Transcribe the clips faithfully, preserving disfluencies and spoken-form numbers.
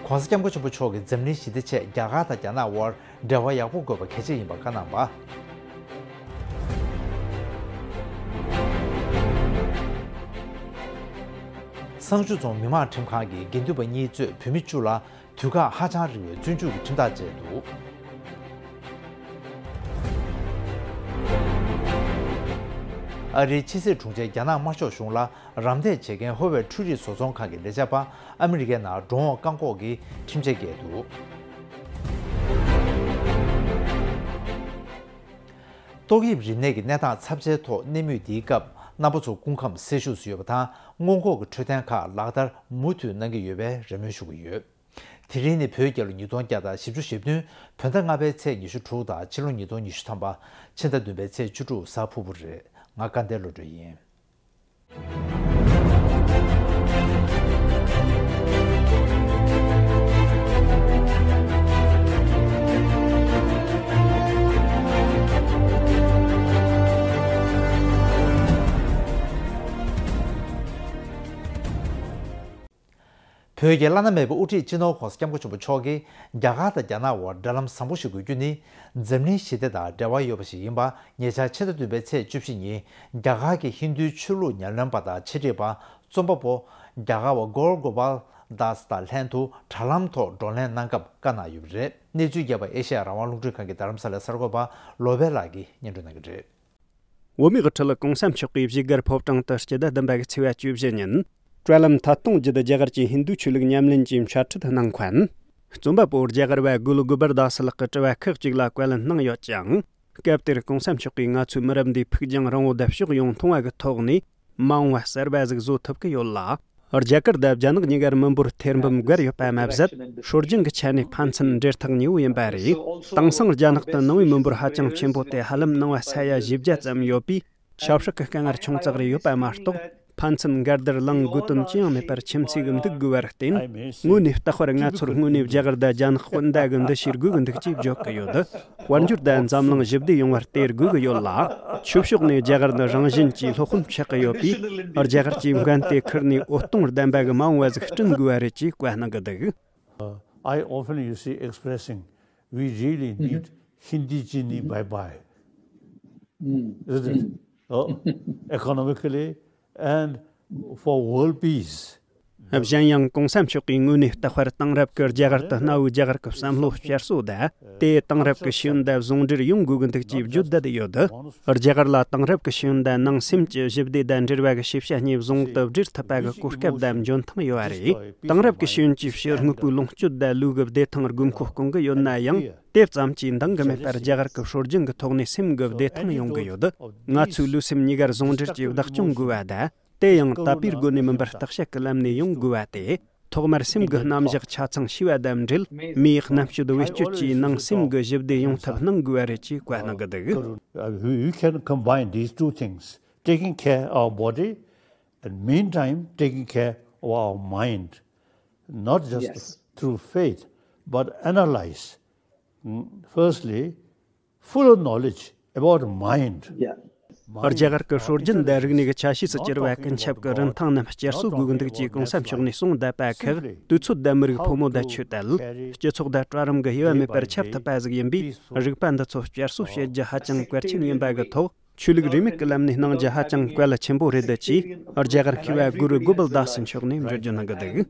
༸གོང་ས་༸སྐྱབས་མགོན་ཆེན་པོ་མཆོག་གིས་འཛམ་གླིང་ཞི་བདེ་ཆེད་རྒྱ་གར་དང་རྒྱ་ནག་དབར་འབྲེལ་བ་ཡག་པོ་དགོས་པ་གལ་ཆེ་ཡིན་པ་བཀའ་གནང་བ། བསང་ཆུ་རྫོང་མི་དམངས་ཁྲིམས་ཁང་གིས་དགེ་འདུན་པ་གཉིས་གཙོས་བོད་མི་བཅུ་ལ་དུས་བཀག་ཧ་ཅང་རིང་བའི་བཙོན་འཇུག་གི་ཁྲིམས་ཐག་བཅད་འདུག་ཨ་རིའི་ཕྱི་སྲིད་དྲུང་ཆེ་རྒྱ་ནག་དམར་ཤོག་གཞུང་ལ་རམ་འདེགས་བྱེད་མཁན་ཧོ་ཝེ་འཕྲུལ་རིག་བཟོ་ཚོང་ཁང་གི་ལས་བྱེད་པ་ཨ་མི་རི་ཀའི་ནང་འགྲོ་འོང་བཀག་འགོག་གི་ཁྲིམས་ཆད་བཀལ་འདུག་ཏོག་དབྱིབས་རིམས་ནད་ཀྱི་གནས་སྟངས་ཚབས་ཆེའི་ཐོག་གནས་མུས་འདིའི་སྐབས་རྣམ་པ་ཚོ་སྐུ་ཁམས་སེལ་ཤུགས་སུ་ཡོད་པ་དང་སྔོན་འགོག་གི་འཕྲོད་བསྟེན་ཁག་ལག་བསྟར་མུ་མཐུད་གནང་གི་ཡོད་པའི་རེ་སྨོན་ཞུ་གི་ཡོད། དེ་རིང་ནི་བོད་རྒྱལ་ལོ་ཉིས་སྟོང་བརྒྱ་དང་བཞི་བཅུ་ཞེ་བདུན། བོད་ཟླ་ལྔ་པའི་ཚེས་ཉི་ཤུ་དྲུག་དང་ཕྱི་ལོ་ཉིས་སྟོང་ཉི་ཤུ་ཐམ་པ། ཕྱི་ཟླ་བདུན་པའི་ཚེས་བཅུ་དྲུག་གཟའ་ཕུར་བུ་རེད། ང་སྐལ་ལྡན་བློ་གྲོས་ཡིན། བོད་ཀྱི་བླ་ན་མེད་པའི་དབུ་ཁྲིད་སྤྱི་ནོར་༸གོང་ས་༸སྐྱབས་མགོན་ཆེན་པོ་མཆོག་གིས་རྒྱ་གར་དང་རྒྱ་ནག་དབར་འབྲེལ་ལམ་བཟང་པོ་ཞིག་དགོས་རྒྱུ་ནི། འཛམ་གླིང་ཞི་བདེ་དང་འབྲེལ་བ་ཡོད་པ་ཞིག་ཡིན་པ། ཉེ་ཆར་ཕྱི་ཟླ་བདུན་པའི་ཚེས་བཅུ་བཞི་ཉིན་རྒྱ་གར་གྱི་ཧིན་རྡུའི་ཆོས་ལུགས་ཉམས་ལེན་པ་དང་འཆད་ཁྲིད་པ་རྩོམ་པ་པོ་རྒྱ་གར་བ་གོར་གོ་པལ་དཱས་དང་ལྷན་དུ་དྲ་ལམ་ཐོག་བགྲོ་གླེང་གནང་སྐབས་བཀའ་གནང་ཡོད་པ་རེད། གནས་ཚུལ་རྒྱས་པ་ཨེ་ཤེ་ཡ་རང་དབང་རླུང་འཕྲིན་ཁང་གི་རྡ་རམ་ས་ལའི་གསར་འགོད་པ་བློ་བྷེ་ལགས་ཀྱིས་སྙན་སྒྲོན་གནང་གི་རེད། བོད་མིའི་དབུ་ཁྲིད་༸གོང་ས་མཆོག་གིས་བཞུགས་སྒར་ཕོ་བྲང་དུ་སྤྱི་ཟླ་བདུན་པ་གི་ཚེས་པ་བཅུ་བཞི་ཉིན། དྲ་ལམ་ཐད་གཏོང་བརྒྱུད་རྒྱ་གར་གྱི་ཧིན་རྡུ་ཆོས་ལུགས་ཉམས་ལེན་གྱི་འཆད་ཁྲིད་གནང་མཁན། རྩོམ་པ་པོ་རྒྱ་གར་བ་གུ་ལུ་གུ་པར་དཱ་སི་ལགས་ཀྱི་དྲི་བ་ཁག་ཅིག་ལ་བཀའ་ལན་གནང་ཡོད་ཅིང་། སྐབས་དེར་༸གོང་ས་མཆོག་གིས་ང་ཚོའི་མི་རབས་འདིའི་ཕུགས་རྒྱང་རིང་བོ་དང་ཕྱོགས་ཡོངས་མཐོང་བ་གི་ཐོག་ནས། མ་འོངས་པ་གསར་པ་ཟིག་བཟོ་ཐུབ་ཀྱི་ཡོད་ལ། རྒྱ་གར་དང་རྒྱ་ནག་གཉིས་ཀར་མི་འབོར་ཐེར་འབུམ་བརྒལ་ཡོད་པ་མ་ཟད། སྲོལ་རྒྱུན་གྱི་ཆ་ནས་ཕན་ཚུན་འབྲེལ་ཐག་ཉེ་བོ་ཡིན་པ་རེད། དེང་སང་རྒྱ་ནག་ཏུ་ནང་པའི་མི་འབོར་ཧ་ཅང་ཆེན་པོ་དེ་ཧ་ལམ་ནང་པ་ས་ཡ་བཞི་བརྒྱ་ཙམ་ཡོད་པས། ཆབ་སྲིད་ཀྱི་དཀའ་ངལ་ཆུང་ཙག་རེ་ཡོད་པ་མ་གཏོགས། ཕན་ཚུན་འགལ་ཟླར་ལངས་དགོས་དོན་ཅི་ཡང་མེད་པར་ཁྱིམ་མཚེས་ཀྱི་འདུག་དགོས་པར་བརྟེན། དངོས་གནས་རྟག་པར་ང་ཚོར་དངོས་གནས་རྒྱ་གར་དང་རྒྱ་ནག་སྤུན་ཟླ་གི་འདུ་ཤེས་དགོས་ཀྱི་འདུག་ཅེས་བརྗོད་ཀྱི་ཡོད། དཔལ་འབྱོར་དང་འཛམ་གླིང་ཞི་བདེ་ཡོང་བར་དེ་དགོས་ཀྱི་ཡོད་ལ། ཆོས་ཕྱོགས་ནས་རྒྱ་གར་ནི་རང་བཞིན་གྱིས་སློབ་དཔོན་ཆགས་ཀྱི་ཡོད་པས། རྒྱ་གར་གྱི་འགན་དེ་ཁུར་ནས་འོད་སྟོང་ལྡན་པ་གི་མ་འོངས་པ་ཟིག་བསྐྲུན་དགོས་པ་རེད་ཅེས་བཀའ་གནང་གི་འདུག I often, you see, expressing, we really need Hindi Chini bye bye, isn't it? Oh, economically and for world peace. གཞན་ཡང་གོང་ས་མཆོག་གིས་དངོས་གནས་རྟག་པར་དེང་རབས་ཀྱི་རྒྱ་གར་དུ་གནའ་བོའི་རྒྱ་གར་གྱི་བསམ་བློ་བསྐྱར་གསོ་དང་། དེ་དེང་རབས་ཀྱི་ཤེས་ཡོན་དང་ཟུང་འབྲེལ་ཡོང་དགོས་ཀྱི་འདུག་ཅེས་བརྗོད་བསྡད་ཡོད། རྒྱ་གར་ལ་དེང་རབས་ཀྱི་ཤེས་ཡོན་དང་ནང་སེམས་ཀྱི་ཞི་བདེ་དང་འབྲེལ་བ་གི་ཤེས་བྱ་གཉིས་ཟུང་དུ་སྦྲེལ་ཐུབ་པ་གི་གོ་སྐབས་དང་འཇོན་ཐང་ཡོད་པ་རེད། དེང་རབས་ཀྱི་ཤེས་ཡོན་གྱི་ཕྱི་དངོས་པོའི་ལོངས་སྤྱོད་དང་ལུས་ཀྱི་བདེ་ཐང་དགོས་མཁོ་སྐོང་གི་ཡོད་ན་ཡང་། དེ་ཙམ་གྱིས་འདང་གི་མེད་པར་རྒྱ་གར་གྱི་སྲོལ་རྒྱུན་གྱི་ཐོག་ནས་སེམས་ཀྱི་བདེ་ཐང་ཡོང་གི་ཡོད། ང་ཚོའི་ལུས་སེམས་གཉིས་ཀར་ཟུང་འབྲེལ་གྱིས་བདག་སྐྱོང་དགོས་པ་དང་། དེ་ཡང་དད་པའི་སྒོ་ནས་མིན་པར་བརྟག་དཔྱད་ཀྱི་ལམ་ནས་ཡོང་དགོས་པ་སྟེ། ཐོག་མར་སེམས་ཀྱི་རྣམ་གཞག་ཆ་ཚང་ཤེས་པ་དང་འབྲེལ། མིའི་རྣམ་དཔྱོད་བེད་སྤྱོད་ཀྱིས་ནང་སེམས་ཀྱི་ཞི་བདེ་ཡོང་ཐབས་གནང་དགོས་པ་རེད་ཅེས་བཀའ་གནང་གི་འདུག We can combine these two things, taking care of our body and meantime taking care of our mind, not just Yes. through faith, but analyze. Mm, firstly, fuller knowledge about mind. Yeah. རྒྱ་གར་གྱི་སྲོལ་རྒྱུན་དང་རིག་གནས་ཀྱི་ཆ་ཤས་སུ་གྱུར་པ་ཀུན་ཁྱབ་ཀྱི་རིན་ཐང་རྣམས་བསྐྱར་གསོ་དགོས་ཀྱི་འདུག་ཅེས་གོང་ས་མཆོག་ནས་གསུངས་བསྡད་པ་ཁག་དུས་ཚོད་དང་མི་རིགས་ཕོ་མོ་དང་ཆོས་དད། སྤྱི་ཚོགས་དང་གྲལ་རིམ་གྱི་དབྱེ་བ་མེད་པར་ཁྱབ་ཐུབ་པ་ཟིག་ཡིན་པས་རིག་པ་འདི་ཚོ་བསྐྱར་གསོ་བྱེད་རྒྱུ་ཧ་ཅང་གལ་ཆེན་ཡིན་པ་གི་ཐོག་ཆོས་ལུགས་རིས་མེད་ཀྱི་ལམ་ནས་གནང་རྒྱུ་ཧ་ཅང་གལ་ཆེན་པོ་རེད་ཅེས་རྒྱ་གར་མཁས་པ་གུ་རུ་གོ་པལ་དཱ་སི་མཆོག་ནས་འགྲེལ་བརྗོད་གནང་གི་འདུག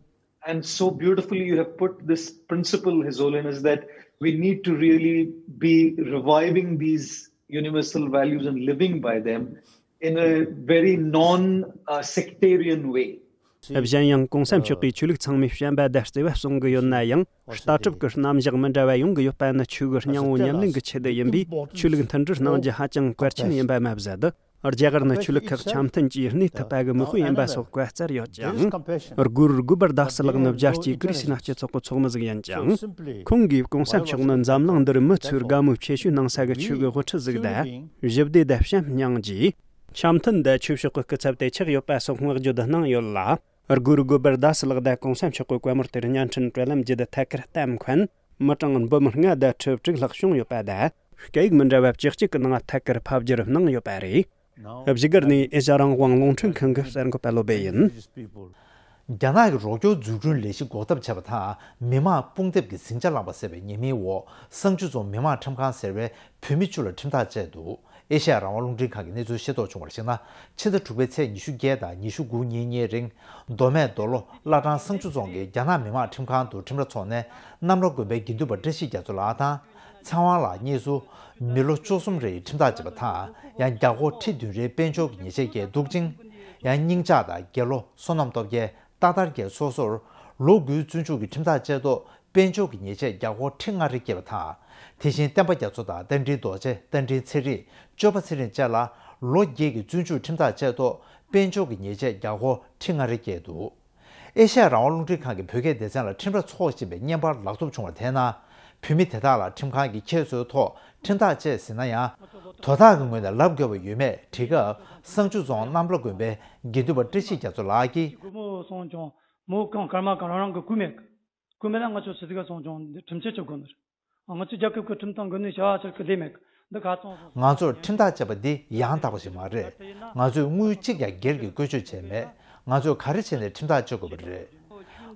And so beautifully you have put this principle, His Holiness, that we need to really be reviving these universal values and living by them in a very non uh, sectarian way. གཞན་ཡང་གོང་ས་མཆོག་གིས་ཆོས་ལུགས་ཚང་མས་བྱམས་པ་དང་བརྩེ་བ་གསུང་གི་ཡོད་ན་ཡང་ལྟ་གྲུབ་ཀྱི་རྣམ་གཞག་མི་འདྲ་བ་ཡོང་གི་ཡོད་པ་ནི་ཆོས་ཀྱི་སྙིང་བོ་ཉམས་ལེན་གྱི་ཆེད་དུ་ཡིན་པས་ཆོས་ལུགས་མཐུན་སྒྲིལ་གནང་རྒྱུ་ཧ་ཅང་གལ་ཆེན་ཡིན་པ་མ་ཟད། རྒྱ་གར་ནི་ཆོས་ལུགས་ཁག་འཆམ་མཐུན་གྱིས་གནས་ཐུབ་པ་གི་དམིགས་ཡུལ་ཡིན་པ་སོགས་བཀའ་སྩལ་ཡོད་ཅིང་། གུ་རུ་གོ་པར་དཱ་སི་ལགས་ནི་རྒྱལ་སྤྱིའི་ཀི་རི་སི་ན་སྤྱི་ཚོགས་ཀྱི་ཚོགས་མི་ཟིག་ཡིན་ཅིང་། ཁོང་གིས་གོང་ས་མཆོག་ནི་འཛམ་གླིང་འདིར་མི་ཚོས་དགའ་མོས་ཆེ་ཤོས་གནང་ས་གི་ཆོས་ཀྱི་དབུ་ཁྲིད་ཟིག་དང་། ཞི་བདེ་དང་བྱམས་སྙིང་རྗེ། འཆམ་མཐུན་དང་ཆོས་ཕྱོགས་ཀྱི་སྐུ་ཚབ་དེ་ཆགས་ཡོད་པ་སོགས་བསྔགས་བརྗོད་གནང་ཡོད་ལ། གུ་རུ་གོ་པར་དཱ་སི་ལགས་དང་གོང་ས་མཆོག་གི་བཀའ་མོལ་དེར་བརྙན་འཕྲིན་བགྲོད་ལམ་བརྒྱུད་ཐད་ཀར་བལྟས་མཁན་མི་གྲངས་འབུམ་ལྔ་དང་ཁྲི་དྲུག་ལྷག་བྱུང་ཡོད་པ་དང་། སྐད་ཡིག་མི་འདྲ་བ་བཅུ་གཅིག་གི་ནང་ཐད་ཀར་ཕབ་བསྒྱུར་གནང་ཡོད་པ་རེད། བཞུགས་སྒར་ནས་ཨེ་ཤ་རང་དབང་རླུང་འཕྲིན་ཁང་གི་གསར་འགོད་པ་བློ་བྷེ་ཡིན། རྒྱ་ནག་གི་རོགས་སྐྱོར་འཛུགས་སྐྲུན་ལས་གཞི་འགོག་ཐབས་བྱས་པ་དང་། མི་དམངས་དཔུང་དེབ་ཀྱི་ཟིང་ཆ་བསླངས་པ་ཟེར་བའི་ཉེས་མིང་འོག་བསང་ཆུ་རྫོང་མི་དམངས་ཁྲིམས་ཁང་ཟེར་བས་བོད་མི་བཅུ་ལ་ཁྲིམས་ཐག་བཅད་འདུག་ཨེ་ཤ་ཡ་རང་དབང་རླུང་འཕྲིན་ཁང་གིས་གནས་ཚུལ་ཤེས་རྟོགས་བྱུང་བར་གཞིགས་ན། ཕྱི་ཟླ་དྲུག་པའི་ཚེས་ཉི་ཤུ་བརྒྱད་དང་ཉི་ཤུ་དགུ་ཉིན་གཉིས་རིང་། མདོ་སྨད་མདོ་ལྷོ་བླ་བྲང་བསང་ཆུ་རྫོང་གི་རྒྱ་ནག་མི་དམངས་ཁྲིམས་ཁང་དུ་ཁྲིམས་ར་ཚོགས་ནས། གནམ་ལ་དགོན་པའི་དགེ་འདུན་པ་བཀྲ་ཤིས་རྒྱ་མཚོ་ལགས་དང་། ཚེ་དབང་ལགས་གཉིས་སུ་མི་ལོ་བཅུ་གསུམ་རེའི་ཁྲིམས་ཐག་བཅད་པ་དང་། ཡང་རྒྱ་སྒོར་ཁྲི་བདུན་རེའི་དཔལ་འབྱོར་གྱི་ཉེས་ཆད་བཀལ་འདུག་ཅིང་། ཡང་སྙིང་ལྕགས་དང་དགེ་སློང་བསོད་ནམས་སྟོབས་རྒྱལ། ཏག་ཏག་རྒྱལ་སོ་སོར་ལོ་དགུའི་བཙོན་འཇུག་གི་ཁྲིམས་ཐག་བཅད་ཐོག་དཔལ་འབྱོར་གྱི་ཉེས་ཆད་རྒྱ་སྒོར་ཁྲི་ལྔ་རེ་བཀལ་བ་དང་། དེ་བཞིན་བསྟན་པ་རྒྱ་མཚོ་དང་རྟ་མགྲིན་རྡོ་རྗེ། རྟ་མགྲིན་ཚེ་རིང་། སྤྱོད་པ་ཚེ་རིང་བཅས་ལ་ལོ་བརྒྱད་ཀྱི་བཙོན་འཇུག་ཁྲིམས་ཐག་བཅད་ཐོག་དཔལ་འབྱོར་གྱི་ཉེས་ཆད་རྒྱ་སྒོར་ཁྲི་ལྔ་རེ་བཀལ་འདུག་ཨེ་ཤ་ཡ་རང་དབང་རླུང་འཕྲིན་ཁང་གིས་བོད་སྐད་སྡེ་ཚན་ལ་ཁྲིམས་ར་འཚོགས་བཞིན་པའི་བརྙན་པར་ལག་ཐོབ་བྱུང་བ་དེའི་ནང་། བོད་མི་དེ་དག་ལ་ཁྲིམས་ཁང་གིས་ཁྱེད་ཚོའི་ཐོག་ཁྲིམས་ཐག་བཅད་ཟིན་ན་ཡང་། དོ་བདག་གི་ངོས་ནས་ལབ་དགོས་པ་ཡོད་མེད་དྲིས་སྐབས། བསང་ཆུ་རྫོང་གནམ་ལ་དགོན་པའི་དགེ་འདུན་པ་བཀྲ་ཤིས་རྒྱ་མཚོ་ལགས་ཀྱིས། སྒོར་མོ་སོང་ཀྱང་མོ་གང་སྐར་མ་གང་རང་རང་གི་བསྐུར་མེད། བསྐུར་མེད་ན་ང་ཚོ་སི་ཏི་ག་སོང་ཀྱང་འདི་ཁྲིམས་ཆད་གཅོད་དགོས་ནི་རེད། ང་ཚོ་རྒྱལ་ཁབ་ཀྱི་ཁྲིམས་དང་འགལ་ནས་བྱ་བ་ཆེར་གི་ལས་མེད། འདི་ག་ཚོང་སོང་། ང་ཚོར་ཁྲིམས་ཐག་བཅད་པ་འདི་ཡང་དག་པ་ཞིག་མ་རེད། ང་ཚོས་དངུལ་གཅིག་ཀྱང་སྒེར་གྱི་བཀོལ་སྤྱོད་བྱས་མེད། ང་ཚོས་ག་རེ་བྱས་ནས་ཁྲིམས་ཐག་གཅོད་དགོས་པ་རེད།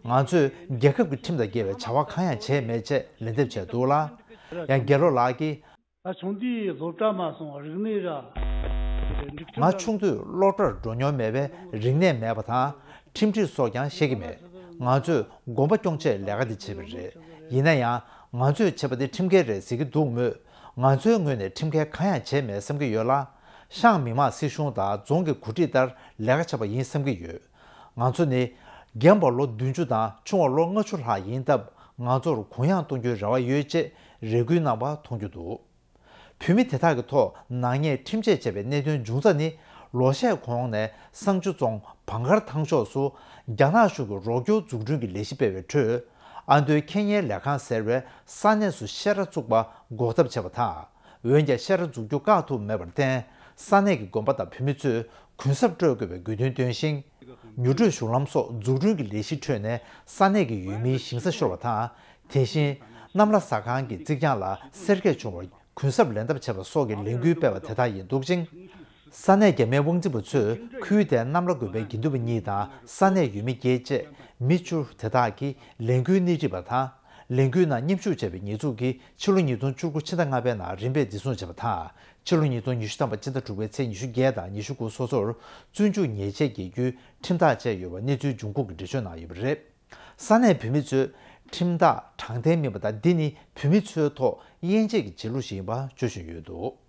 ང་ཚོས་རྒྱལ་ཁབ་ཀྱི་ཁྲིམས་དང་འགལ་བའི་བྱ་བ་གང་ཡང་བྱས་མེད་ཅེས་ལན་འདེབས་བྱས་འདུག་ལ། ཡང་དགེ་སློང་ལགས་ཀྱིས། ང་ཆུང་དུས་སློབ་གྲྭ་མ་སོང་བར་རིག་གནས་ར། ང་ཆུང་དུས་སློབ་གྲྭར་འགྲོ་མྱོང་མེད་པས་རིག་གནས་མེད་པ་དང་། ཁྲིམས་སྒྲིག་སོགས་ཀྱང་ཤེས་ཀྱི་མེད། ང་ཚོས་དགོན་པ་སྐྱོང་ཆེད་ལས་ཀ་འདི་བྱས་པ་རེད། ཡིན་ན་ཡང་ང་ཚོས་བྱས་པ་འདི་ཁྲིམས་འགལ་རེད་ཟེར་གྱི་འདུག་མོད། ང་ཚོའི་ངོས་ནས་ཁྲིམས་འགལ་གང་ཡང་བྱས་མེད་བསམ་གྱི་ཡོད་ལ། ཤང་མི་དམངས་སྲིད་གཞུང་དང་རྫོང་གི་གོ་སྒྲིག་ལྟར་ལས་ཀ་བྱས་པ་ཡིན་བསམ་གྱི་ཡོད། ང་ཚོ་ནི་རྒན་པ་ལོ་བདུན་ཅུ་དང་ཆུང་བ་ལོ་ལྔ་བཅུ་ལྷག་ཡིན་སྟབས། ང་ཚོར་གུ་ཡངས་གཏོང་རྒྱུའི་རེ་བ་ཡོད་ཅེས་རེ་སྐུལ་གནང་བ་མཐོང་རྒྱུ་འདུག་བོད་མི་དེ་དག་གི་ཐོག་ནག་ཉེས་ཁྲིམས་ཆད་བཅད་པའི་གནད་དོན་འབྱུང་རྩ་ནི། ལོ་ཤས་གོང་ནས་བསང་ཆུ་རྫོང་བང་དཀར་ཐང་ཕྱོགས་སུ་རྒྱ་ནག་གཞུང་གིས་རོགས་སྐྱོར་འཛུགས་སྐྲུན་གྱི་ལས་གཞི་སྤེལ་བའི་ཁྲོད། ཨ་མདོའི་ཁེ་གཉེར་ལས་ཁང་ཟེར་བས་ས་གནས་སུ་བཤད་གྲྭ་བཙུགས་པ་འགོག་ཐབས་བྱས་པ་དང་། འོན་ཀྱང་བཤད་གྲྭ་འཛུགས་རྒྱུ་བཀག་ཐུབ་མེད་པར་བརྟེན། ས་གནས་ཀྱི་དགོན་པ་དང་བོད་མི་ཚོས་གུན་གསབ་སྤྲོད་དགོས་པའི་དགོས་འདུན་བཏོན་ཞིང་། མྱུར་བགྲོད་གཞུང་ལམ་སོགས་འཛུགས་སྐྲུན་གྱི་ལས་གཞིའི་ཁྲོད་ནས་ས་གནས་ཀྱི་ཡུལ་མིའི་ཞིང་ས་ཤོར་བ་དང་། དེ་བཞིན་གནམ་ལ་ཟ་ཁང་གི་རྩིག་གྱང་ལ་སེར་སྐྱ་བྱུང་བར་གུན་གསབ་ལེན་ཐབས་བྱས་པ་སོགས་ཀྱི་ལས་འགུལ་སྤེལ་བ་དེ་དག་ཡིན་འདུག་ཅིང་། ས་གནས་རྒྱ་མིའི་དབང་འཛིན་པ་ཚོས་ཁུལ་དེའི་གནམ་ལ་དགོན་པའི་དགེ་འདུན་པ་གཉིས་དང་ས་གནས་ཡུལ་མི་བརྒྱད་བཅས་མི་བཅུ་དེ་དག་གིས་ལས་འགུལ་སྣེ་ཁྲིད་པ་དང་། ལས་འགུལ་ནང་མཉམ་ཞུགས་བྱས་པའི་ཉེས་འཛུགས་ཀྱིས་ཕྱི་ལོ་ཉིས་སྟོང་བཅུ་དགུ་ཕྱི་ཟླ་ལྔ་པའི་ནང་རིམ་པས་འཛིན་བཟུང་བྱས་པ་དང་། ཕྱི་ལོ་ཉིས་སྟོང་ཉི་ཤུ་ཐམ་པ་ཕྱི་ཟླ་དྲུག་པའི་ཚེས་ཉི་ཤུ་བརྒྱད་དང་ཉི་ཤུ་དགུ་སོ་སོར་བཙོན་འཇུག་ཉེས་ཆད་འགེལ་རྒྱུའི་ཁྲིམས་ཐག་བཅད་ཡོད་པ་གནས་ཚུལ་འབྱུང་ཁུངས་ཀྱིས་འགྲེལ་བརྗོད་གནང་ཡོད་པ་རེད། ས་གནས་བོད་མི་ཚོས་ཁྲིམས་ཐག་དྲང་བདེན་མིན་པ་དང་། འདི་ནི་བོད་མི་ཚོའི་ཐོག་དབྱེ་འབྱེད་ཀྱི་བྱེད་ལུགས་ཤིག་ཡིན་པ་བརྗོད་བཞིན་ཡོད་འདུག་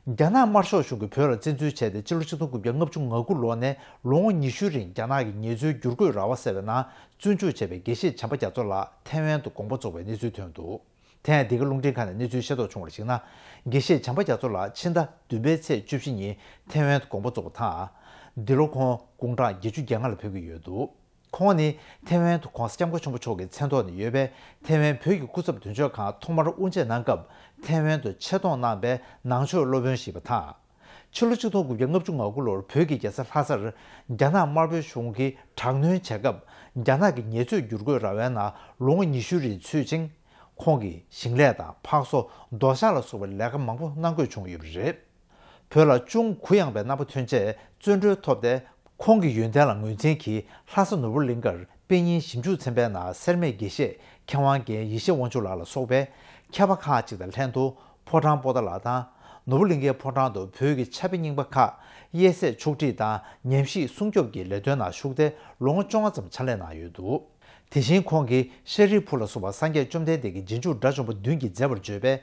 རྒྱ་ནག་དམར་ཤོག་གཞུང་གིས་བོད་ལ་བཙན་འཛུལ་བྱས་ཏེ། ཕྱི་ལོ་ཆིག་སྟོང་དགུ་བརྒྱ་ལྔ་བཅུ་ང་དགུ་ལོ་ནས་ལོ་ངོ་ཉི་ཤུའི་རིང་རྒྱ་ནག་གི་ངལ་རྩོལ་བསྒྱུར་བཀོད་ར་བ་ཟེར་བའི་ནང་བཙོན་འཇུག་བྱས་པའི་དགེ་བཤེས་བྱམས་པ་རྒྱ་མཚོ་ལགས་ཐའེ་ཝན་དུ་དགོངས་པ་རྫོགས་པའི་གནས་ཚུལ་ཐོན་འདུག་དེ་ཡང་འདི་ག་རླུང་འཕྲིན་ཁང་ནས་གནས་ཚུལ་ཤེས་རྟོགས་བྱུང་བར་གཞིགས་ན། དགེ་བཤེས་བྱམས་པ་རྒྱ་མཚོ་ལགས་ཕྱི་ཟླ་བདུན་པའི་ཚེས་བཅུ་བཞི་ཉིན་ཐའེ་ཝན་དུ་དགོངས་པ་རྫོགས་པ་དང་། འདི་ལོ་ཁོང་དགུང་གྲངས་བརྒྱད་ཅུ་གྱ་ལྔ་ལ་ཕེབས་ཀྱི་ཡོད་འདུག་ཁོང་ནི་ཐའེ་ཝན་དུ་༸གོང་ས་༸སྐྱབས་མགོན་ཆེན་པོ་མཆོག་གི་མཚན་ཐོག་ནས་ཡོད་པས། ཐའེ་ཝན་བོད་ཀྱི་སྐུ་ཚབ་དོན་གཅོད་ཁང་ཐོག་མར་དབུ་འབྱེད་གནང་སྐབས། ཐའེ་ཝན་དུ་ཆེད་གཏོང་གནང་པའི་ནང་ཆོས་སློབ་དཔོན་ཞིག་ཡིན་པ་དང་། ཕྱི་ལོ་ཆིག་སྟོང་དགུ་བརྒྱ་ལྔ་བཅུ་ང་དགུ་ལོར་བོད་ཀྱི་རྒྱལ་ས་ལྷ་སར་རྒྱ་ནག་དམར་པོའི་གཞུང་གིས་དྲག་གནོན་བྱས་སྐབས། རྒྱ་ནག་གི་ངལ་རྩོལ་བསྒྱུར་བཀོད་ར་བའི་ནང་ལོ་ངོ་ཉི་ཤུའི་རིང་ཚུད་ཅིང་། ཁོང་གིས་ཞིང་ལས་དང་ཕག་གསོ། རྡོ་བཤའ་ལ་སོགས་པའི་ལས་ཀ་མང་པོ་གནང་དགོས་བྱུང་ཡོད་པ་རེད། བོད་ལ་ཅུང་གུ་ཡངས་པའི་རྣམ་པ་ཐོན་རྗེས་བཙོན་གྲོལ་ཐོབ་སྟེ། ཁོང་གི་ཡོན་ཏན་ལ་ངོས་འཛིན་གྱིས་ལྷ་ས་ནོར་བུ་གླིང་ཁར་དཔེ་རྙིང་ཞིབ་འཇུག་ཚན་པའི་ནང་སེར་སྨད་དགེ་བཤེས་མཁས་དབང་རྒན་ཡེ་ཤེས་དབང་ཕྱུག་ལགས་ལ་སོགས་པའི་མཁས་པ་ཁག་ཅིག་དང་ལྷན་དུ་ཕོ་བྲང་པོ་ཏཱ་ལ་དང་། ནོར་བུ་གླིང་ཁའི་ཕོ་བྲང་དུ་བོད་ཀྱི་ཕྱྭ་དཔེ་རྙིང་པ་ཁག་དབྱེ་གསེས་ཕྱོགས་སྒྲིག་དང་ཉམས་ཞིབ་སྲུང་སྐྱོབ་ཀྱི་ལས་དོན་ནང་ཞུགས་ཏེ་ལོ་ངོ་བཅོ་ལྔ་ཙམ་ཕྱག་ལས་གནང་ཡོད་འདུག་དེ་བཞིན་ཁོང་གིས་ཤཱ་རིའི་བུ་ལ་སོགས་པ་སངས་རྒྱས་བཅོམ་ལྡན་འདས་ཀྱི་རྗེས་འཇུག་དགྲ་བཅོམ་པ་བདུན་གྱིས་མཛད་པར་བརྗོད་པའི་བྱེ་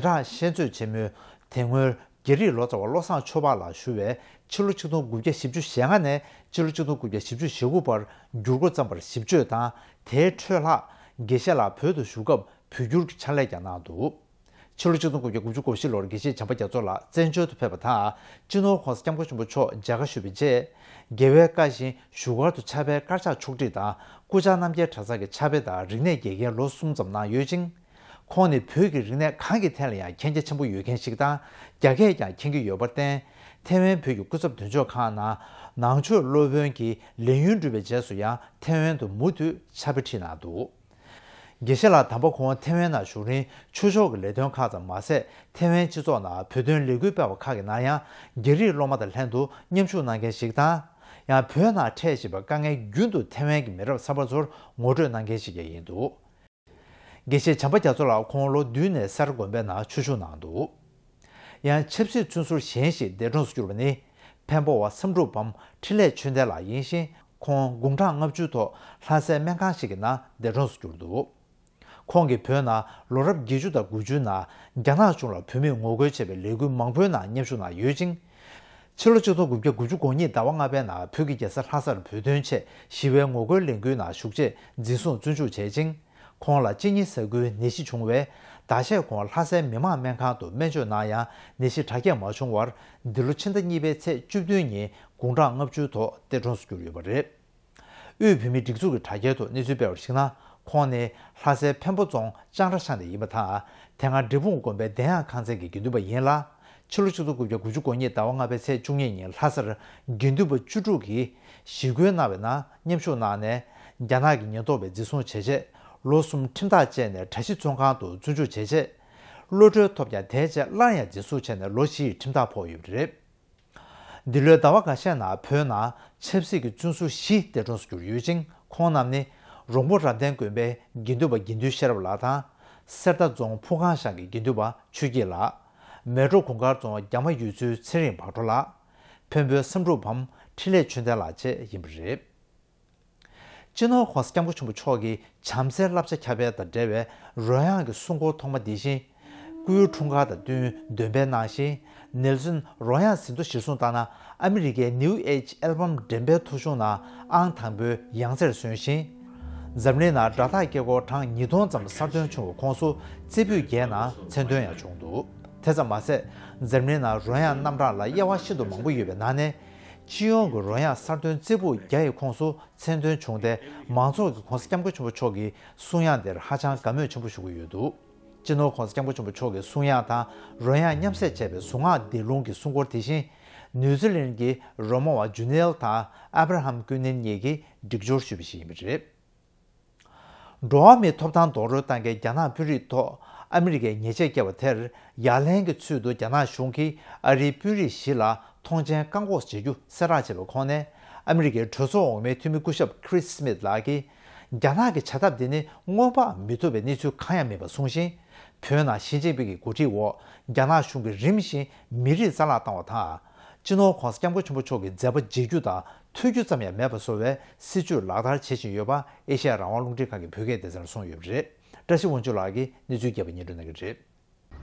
བྲག་བཤད་མཛོད་ཆེན་མོའི་དེ་སྔོན་རྒྱ་རིགས་ལོ་ཙཱ་བ་བློ་བཟང་ཆོས་འཕགས་ལགས་ཞུ་བས། ཕྱི་ལོ་ཆིག་སྟོང་དགུ་བརྒྱ་བཞི་བཅུ་ཞེ་ལྔ་ནས་ཕྱི་ལོ་ཆིག་སྟོང་དགུ་བརྒྱ་བཞི་བཅུ་ཞེ་དགུ་བར་བསྒྱུར་འགོ་བརྩམས་པར་ཞིབ་དཔྱོད་དང་། དེའི་འཕྲོས་ལྷག་དགེ་བཤེས་ལགས་བོད་དུ་བཞུགས་སྐབས་བོད་བསྒྱུར་གྱི་ཕྱག་ལས་ཀྱང་གནང་འདུག་ཕྱི་ལོ་ཆིག་སྟོང་དགུ་བརྒྱ་དགུ་བཅུ་གོ་བཞི་ལོར་དགེ་བཤེས་བྱམས་པ་རྒྱ་མཚོ་ལགས་བཙན་བྱོལ་དུ་ཕེབས་པ་དང་། སྤྱི་ནོར་༸གོང་ས་༸སྐྱབས་མགོན་ཆེན་པོ་མཆོག་མཇལ་ཁ་ཞུས་པའི་རྗེས། རྒྱལ་བའི་བཀའ་བཞིན་བཞུགས་སྒར་དུ་ཕྱྭ་པའི་དཀར་ཆག་ཕྱོགས་སྒྲིག་དང་། སྐུ་བཅར་རྣམ་རྒྱལ་གྲྭ་ཚང་གི་ཕྱྭ་པ་དང་རིག་གནས་དགེ་རྒན་ལོ་གསུམ་ཙམ་གནང་ཡོད་ཅིང་། ཁོང་ནི་བོད་ཀྱི་རིག་གནས་གང་གི་ཐད་ལ་ཡང་མཁྱེན་རྒྱ་ཆེན་པོ་ཡོད་མཁན་ཞིག་དང་། རྒྱ་སྐད་ཀྱང་མཁྱེན་གྱི་ཡོད་པར་བརྟེན། ཐའེ་ཝན་བོད་ཀྱི་སྐུ་ཚབ་དོན་གཅོད་ཁང་ནང་ནང་ཆོས་སློབ་དཔོན་གྱི་ལས་ཡུན་གྲུབ་པའི་རྗེས་སུ་ཡང་ཐའེ་ཝན་དུ་མུ་མཐུད་ཕྱྭ་པ་ཁྲིད་གནང་འདུག་དགེ་བཤེས་ལགས་དམ་པ་ཁོང་ཐའེ་ཝན་ནང་བཞུགས་རིང་ཆོས་ཕྱོགས་ཀྱི་ལས་དོན་ཁག་ཙམ་མ་ཟད། ཐའེ་ཝན་སྤྱི་ཚོགས་ནང་བོད་དོན་ལས་འགུལ་སྤེལ་བ་ཁག་གི་ནང་ཡང་རྒྱ་རིགས་སློབ་མ་དང་ལྷན་དུ་མཉམ་ཞུགས་གནང་མཁན་ཞིག་དང་། ཡང་བོད་ནང་འཕྲད་བཞིན་པའི་དཀའ་ངལ་རྒྱུན་དུ་ཐེ་ཝན་གྱི་མི་རབས་གསར་པ་ཚོར་ངོ་སྤྲོད་གནང་མཁན་ཞིག་ཀྱང་ཡིན་འདུག་དགེ་བཤེས་བྱམས་པ་རྒྱ་མཚོ་ལགས་ཁོང་ལོ་བདུན་ནས་སེ་ར་དགོན་པའི་ནང་ཆོས་ཞུགས་གནང་འདུག་ཡང་ཆབ་སྲིད་བཙོན་ཟུར་གཞན་ཞིག་འདས་གྲོངས་སུ་གྱུར་པ་ནི་འཕན་པོ་བ་བསམ་གྲུབ་བམ་འཕྲིན་ལས་ཆོས་ལྡན་ལགས་ཡིན་ཞིང་། ཁོང་དགུང་གྲངས་ལྔ་བཅུ་ཐོག་ལྷ་སའི་སྨན་ཁང་ཞིག་གི་ནང་འདས་གྲོངས་སུ་གྱུར་འདུག་ཁོང་གིས་བོད་ནང་ལོ་རབས་བརྒྱད་ཅུ་དང་དགུ་བཅུའི་ནང་རྒྱ་ནག་གཞུང་ལ་བོད་མིས་ངོ་རྒོལ་བྱས་པའི་ལས་འགུལ་མང་པོའི་ནང་མཉམ་ཞུགས་གནང་ཡོད་ཅིང་། ཕྱི་ལོ་ཆིག་སྟོང་དགུ་བརྒྱ་དགུ་བཅུ་གོ་གཉིས་ཟླ་བ་ལྔ་པའི་ནང་བོད་ཀྱི་རྒྱལ་ས་ལྷ་སར་བོད་དོན་ཆེད་ཞི་བའི་ངོ་རྒོལ་ལས་འགུལ་ནང་ཞུགས་ཆེད་འཛིན་བཟུང་བཙོན་འཇུག་བྱས་ཅིང་། ཁོང་ལ་གཅིན་སྙི་ཟ་ཁུའི་ནད་གཞི་བྱུང་བས། ཟླ་ཤས་གོང་ལྷ་སའི་མི་དམངས་སྨན་ཁང་དུ་སྨན་བཅོས་གནང་ཡང་ནད་གཞི་དྲག་སྐྱེད་མ་བྱུང་བར། འདི་ལོ་ཕྱི་ཟླ་གཉིས་པའི་ཚེས་བཅུ་བདུན་ཉིན་དགུང་གྲངས་ལྔ་བཅུའི་ཐོག་འདས་གྲོངས་སུ་གྱུར་ཡོད་པ་རེད། དབུས་བོད་མིའི་སྒྲིག་འཛུགས་ཀྱི་དྲ་རྒྱའི་ཐོག་གནས་ཚུལ་སྤེལ་བར་གཞིགས་ན། ཁོང་ནི་ལྷ་སའི་འཕན་པོ་རྫོང་ལྕང་ར་ཤང་ནས་ཡིན་པ་དང་། དེ་སྔ་འབྲས་སྤུངས་དགོན་པའི་གདན་དབྱངས་ཁང་ཚན་གྱི་དགེ་འདུན་པ་ཡིན་ལ། ཕྱི་ལོ་ཆིག་སྟོང་དགུ་བརྒྱ་དགུ་བཅུ་གོ་གཉིས་ཟླ་བ་ལྔ་པའི་ཚེས་བཅུ་གཉིས་ཉིན་ལྷ་སར་དགེ་འདུན་པ་བཅུ་དྲུག་གིས་ཞི་རྒོལ་གནང་བའི་ནང་མཉམ་ཞུགས་གནང་ནས། རྒྱ་ནག་གི་ཉེན་རྟོག་པས་འཛིན་བཟུང་བྱས་རྗེས། ལོ་གསུམ་ཁྲིམས་ཐག་བཅད་ནས་གྲྭ་བཞི་བཙོན་ཁང་དུ་བཙོན་འཇུག་བྱས་རྗེས། གློད་གྲོལ་ཐོབ་ཀྱང་དེའི་རྗེས་སླར་ཡང་འཛིན་བཟུང་བྱས་ནས་ལོ་བཞི་ཡི་ཁྲིམས་ཐག་ཕོག་ཡོད་པ་རེད། འདི་ལོའི་ཟླ་བ་འགའ་ཤས་ནང་བོད་ནང་ཆབ་སྲིད་ཀྱི་བཙོན་ཟུར་བཞི་འདས་གྲོངས་སུ་གྱུར་ཡོད་ཅིང་། ཁོང་རྣམས་ནི་རོང་པོ་རབ་བརྟན་དགོན་པའི་དགེ་འདུན་པ་དགེ་འདུན་ཤེས་རབ་ལགས་དང་། གསེར་རྟ་རྫོང་ཕུ་ཁང་ཤང་གི་དགེ་འདུན་པ་ཆོས་སྐྱིད་ལགས། མལ་གྲོ་གུང་དཀར་རྫོང་རྒྱ་མ་ཡུལ་ཚོའི་ཚེ་རིང་བག་གྲོ་ལགས། འཕན་པོའི་བསམ་གྲུབ་བམ་འཕྲིན་ལས་ཆོས་ལྡན་ལགས་བཅས་ཡིན་པ་རེད། སྤྱི་ནོར་༧གོང་ས་༧སྐྱབས་མགོན་ཆེན་པོ་མཆོག་གི་བྱམས་བརྩེའི་བསླབ་བྱ་ཁྱབ་སྤེལ་དང་འབྲེལ་བའི་རོལ་དབྱངས་ཀྱི་གསུང་འཁོར་ཐོག་མ་འདི་བཞིན། སྐུའི་འཁྲུངས་སྐར་དང་བསྟུན་འདོན་སྤེལ་གནང་ཞིང་། ནེལ་སོན་རོལ་དབྱངས་ཟིན་ཐོ་གཞིར་བཟུང་བཏང་ན། ཨ་མི་རི་ཀའི་New Age Album་འགྲེམས་སྤེལ་ཐོ་གཞུང་ནང་ཨང་དང་པོའི་ཡང་རྩེར་སོན་ཞིང་། འཛམ་གླིང་ནང་སྒྲ་ཐག་སྐད་འཁོར་གྲངས་ཉིས་སྟོང་ཙམ་གསར་ཐོན་བྱུང་བའི་ཁོངས་སུ་རྩེ་ཕུད་བརྒྱད་ནང་མཚན་ཐོན་ཡང་བྱུང་འདུག་དེ་ཙམ་མ་ཟད། འཛམ་གླིང་ནང་རོལ་དབྱངས་རྣམ་གྲངས་ལ་དབྱེ་བ་ཤིན་ཏུ་མང་པོ་ཡོད་པའི་ནང་ནས། སྤྱི་ཡོངས་ཀྱི་རོལ་དབྱངས་གསར་ཐོན་རྩེ་ཕུད་བརྒྱ་ཡི་ཁོངས་སུ་མཚན་ཐོན་བྱུང་སྟེ། མང་ཚོགས་ཀྱིས་༧གོང་ས་༧སྐྱབས་མགོན་ཆེན་པོ་མཆོག་གི་གསུང་དབྱངས་དེར་ཧ་ཅང་དགའ་མོས་ཆེན་པོ་ཞུ་གི་ཡོད་འདུག་སྤྱི་ནོར་༧གོང་ས་༧སྐྱབས་མགོན་ཆེན་པོ་མཆོག་གི་གསུང་དབྱངས་དང་རོལ་དབྱངས་མཉམ་བསྲེས་བྱས་པའི་གཟུངས་སྔགས་འདི་ལུང་གི་གསུང་འཁོར་དེ་བཞིན། ནིའུ་ཛི་ལན་གྱི་རོལ་མོ་བ་ཇུ་ནེལ་དང་ཨབ་ར་ཧམ་ཀུན་ནན་གཉིས་ཀྱིས་སྒྲིག་སྦྱོར་ཞུས་པ་ཞིག་ཡིན་པ་རེད། འགྲོ་བ་མིའི་ཐོབ་ཐང་རྡོག་རོལ་བཏང་མཁན་རྒྱ་ནག་དཔོན་རིགས་ཐོག་ཨ་མི་རི་ཀས་ཉེས་ཆད་བཀལ་བ་དེར་ཡ་ལན་གྱི་ཚུལ་དུ། རྒྱ་ནག་གཞུང་གིས་ཨ་རིའི་དཔོན་རིགས་བཞི་ལ་ཐོངས་མཆན་བཀག་འགོག་བྱེད་རྒྱུ་གསལ་བསྒྲགས་བྱས་པའི་ཁོངས་ནས། ཨ་མི་རི་ཀའི་གྲོས་ཚོགས་འོག་མའི་འཐུས་མི་སྐུ་ཞབས་Chris Smith་ལགས་ཀྱིས། རྒྱ་ནག་གི་བྱ་ཐབས་འདི་ནི་སྔོན་དཔག་མི་ཐུབ་པའི་གནས་ཚུལ་གང་ཡང་མིན་པ་གསུངས་ཤིང་། བོད་ནང་ཞི་ཅིན་ཕིང་གི་འགོ་ཁྲིད་འོག་རྒྱ་ནག་གཞུང་གིས་རིམ་བཞིན་མི་རིགས་རྩ་བརླག་བཏང་བ་དང་། སྤྱི་ནོར་༧གོང་ས་༧སྐྱབས་མགོན་ཆེན་པོ་མཆོག་གི་མཛད་པ་བརྗེད་རྒྱུ་དང་ཐོས་རྒྱུ་ཙམ་ཡང་མེད་པ་བཟོ་བའི་སྲིད་བྱུས་ལག་བསྟར་བྱེད་བཞིན་ཡོད་པ། ཨེ་ཤེ་ཡ་རང་དབང་རླུང་འཕྲིན་ཁང་གི་བོད་སྐད་སྡེ་ཚན་ལ་གསུངས་ཡོད་པ་རེད། བཀྲ་ཤིས་དབང་ཕྱུག་ལགས་ཀྱིས་གནས་ཚུལ་རྒྱས་པ་སྙན་སྒྲོན་གནང་གི་རེད།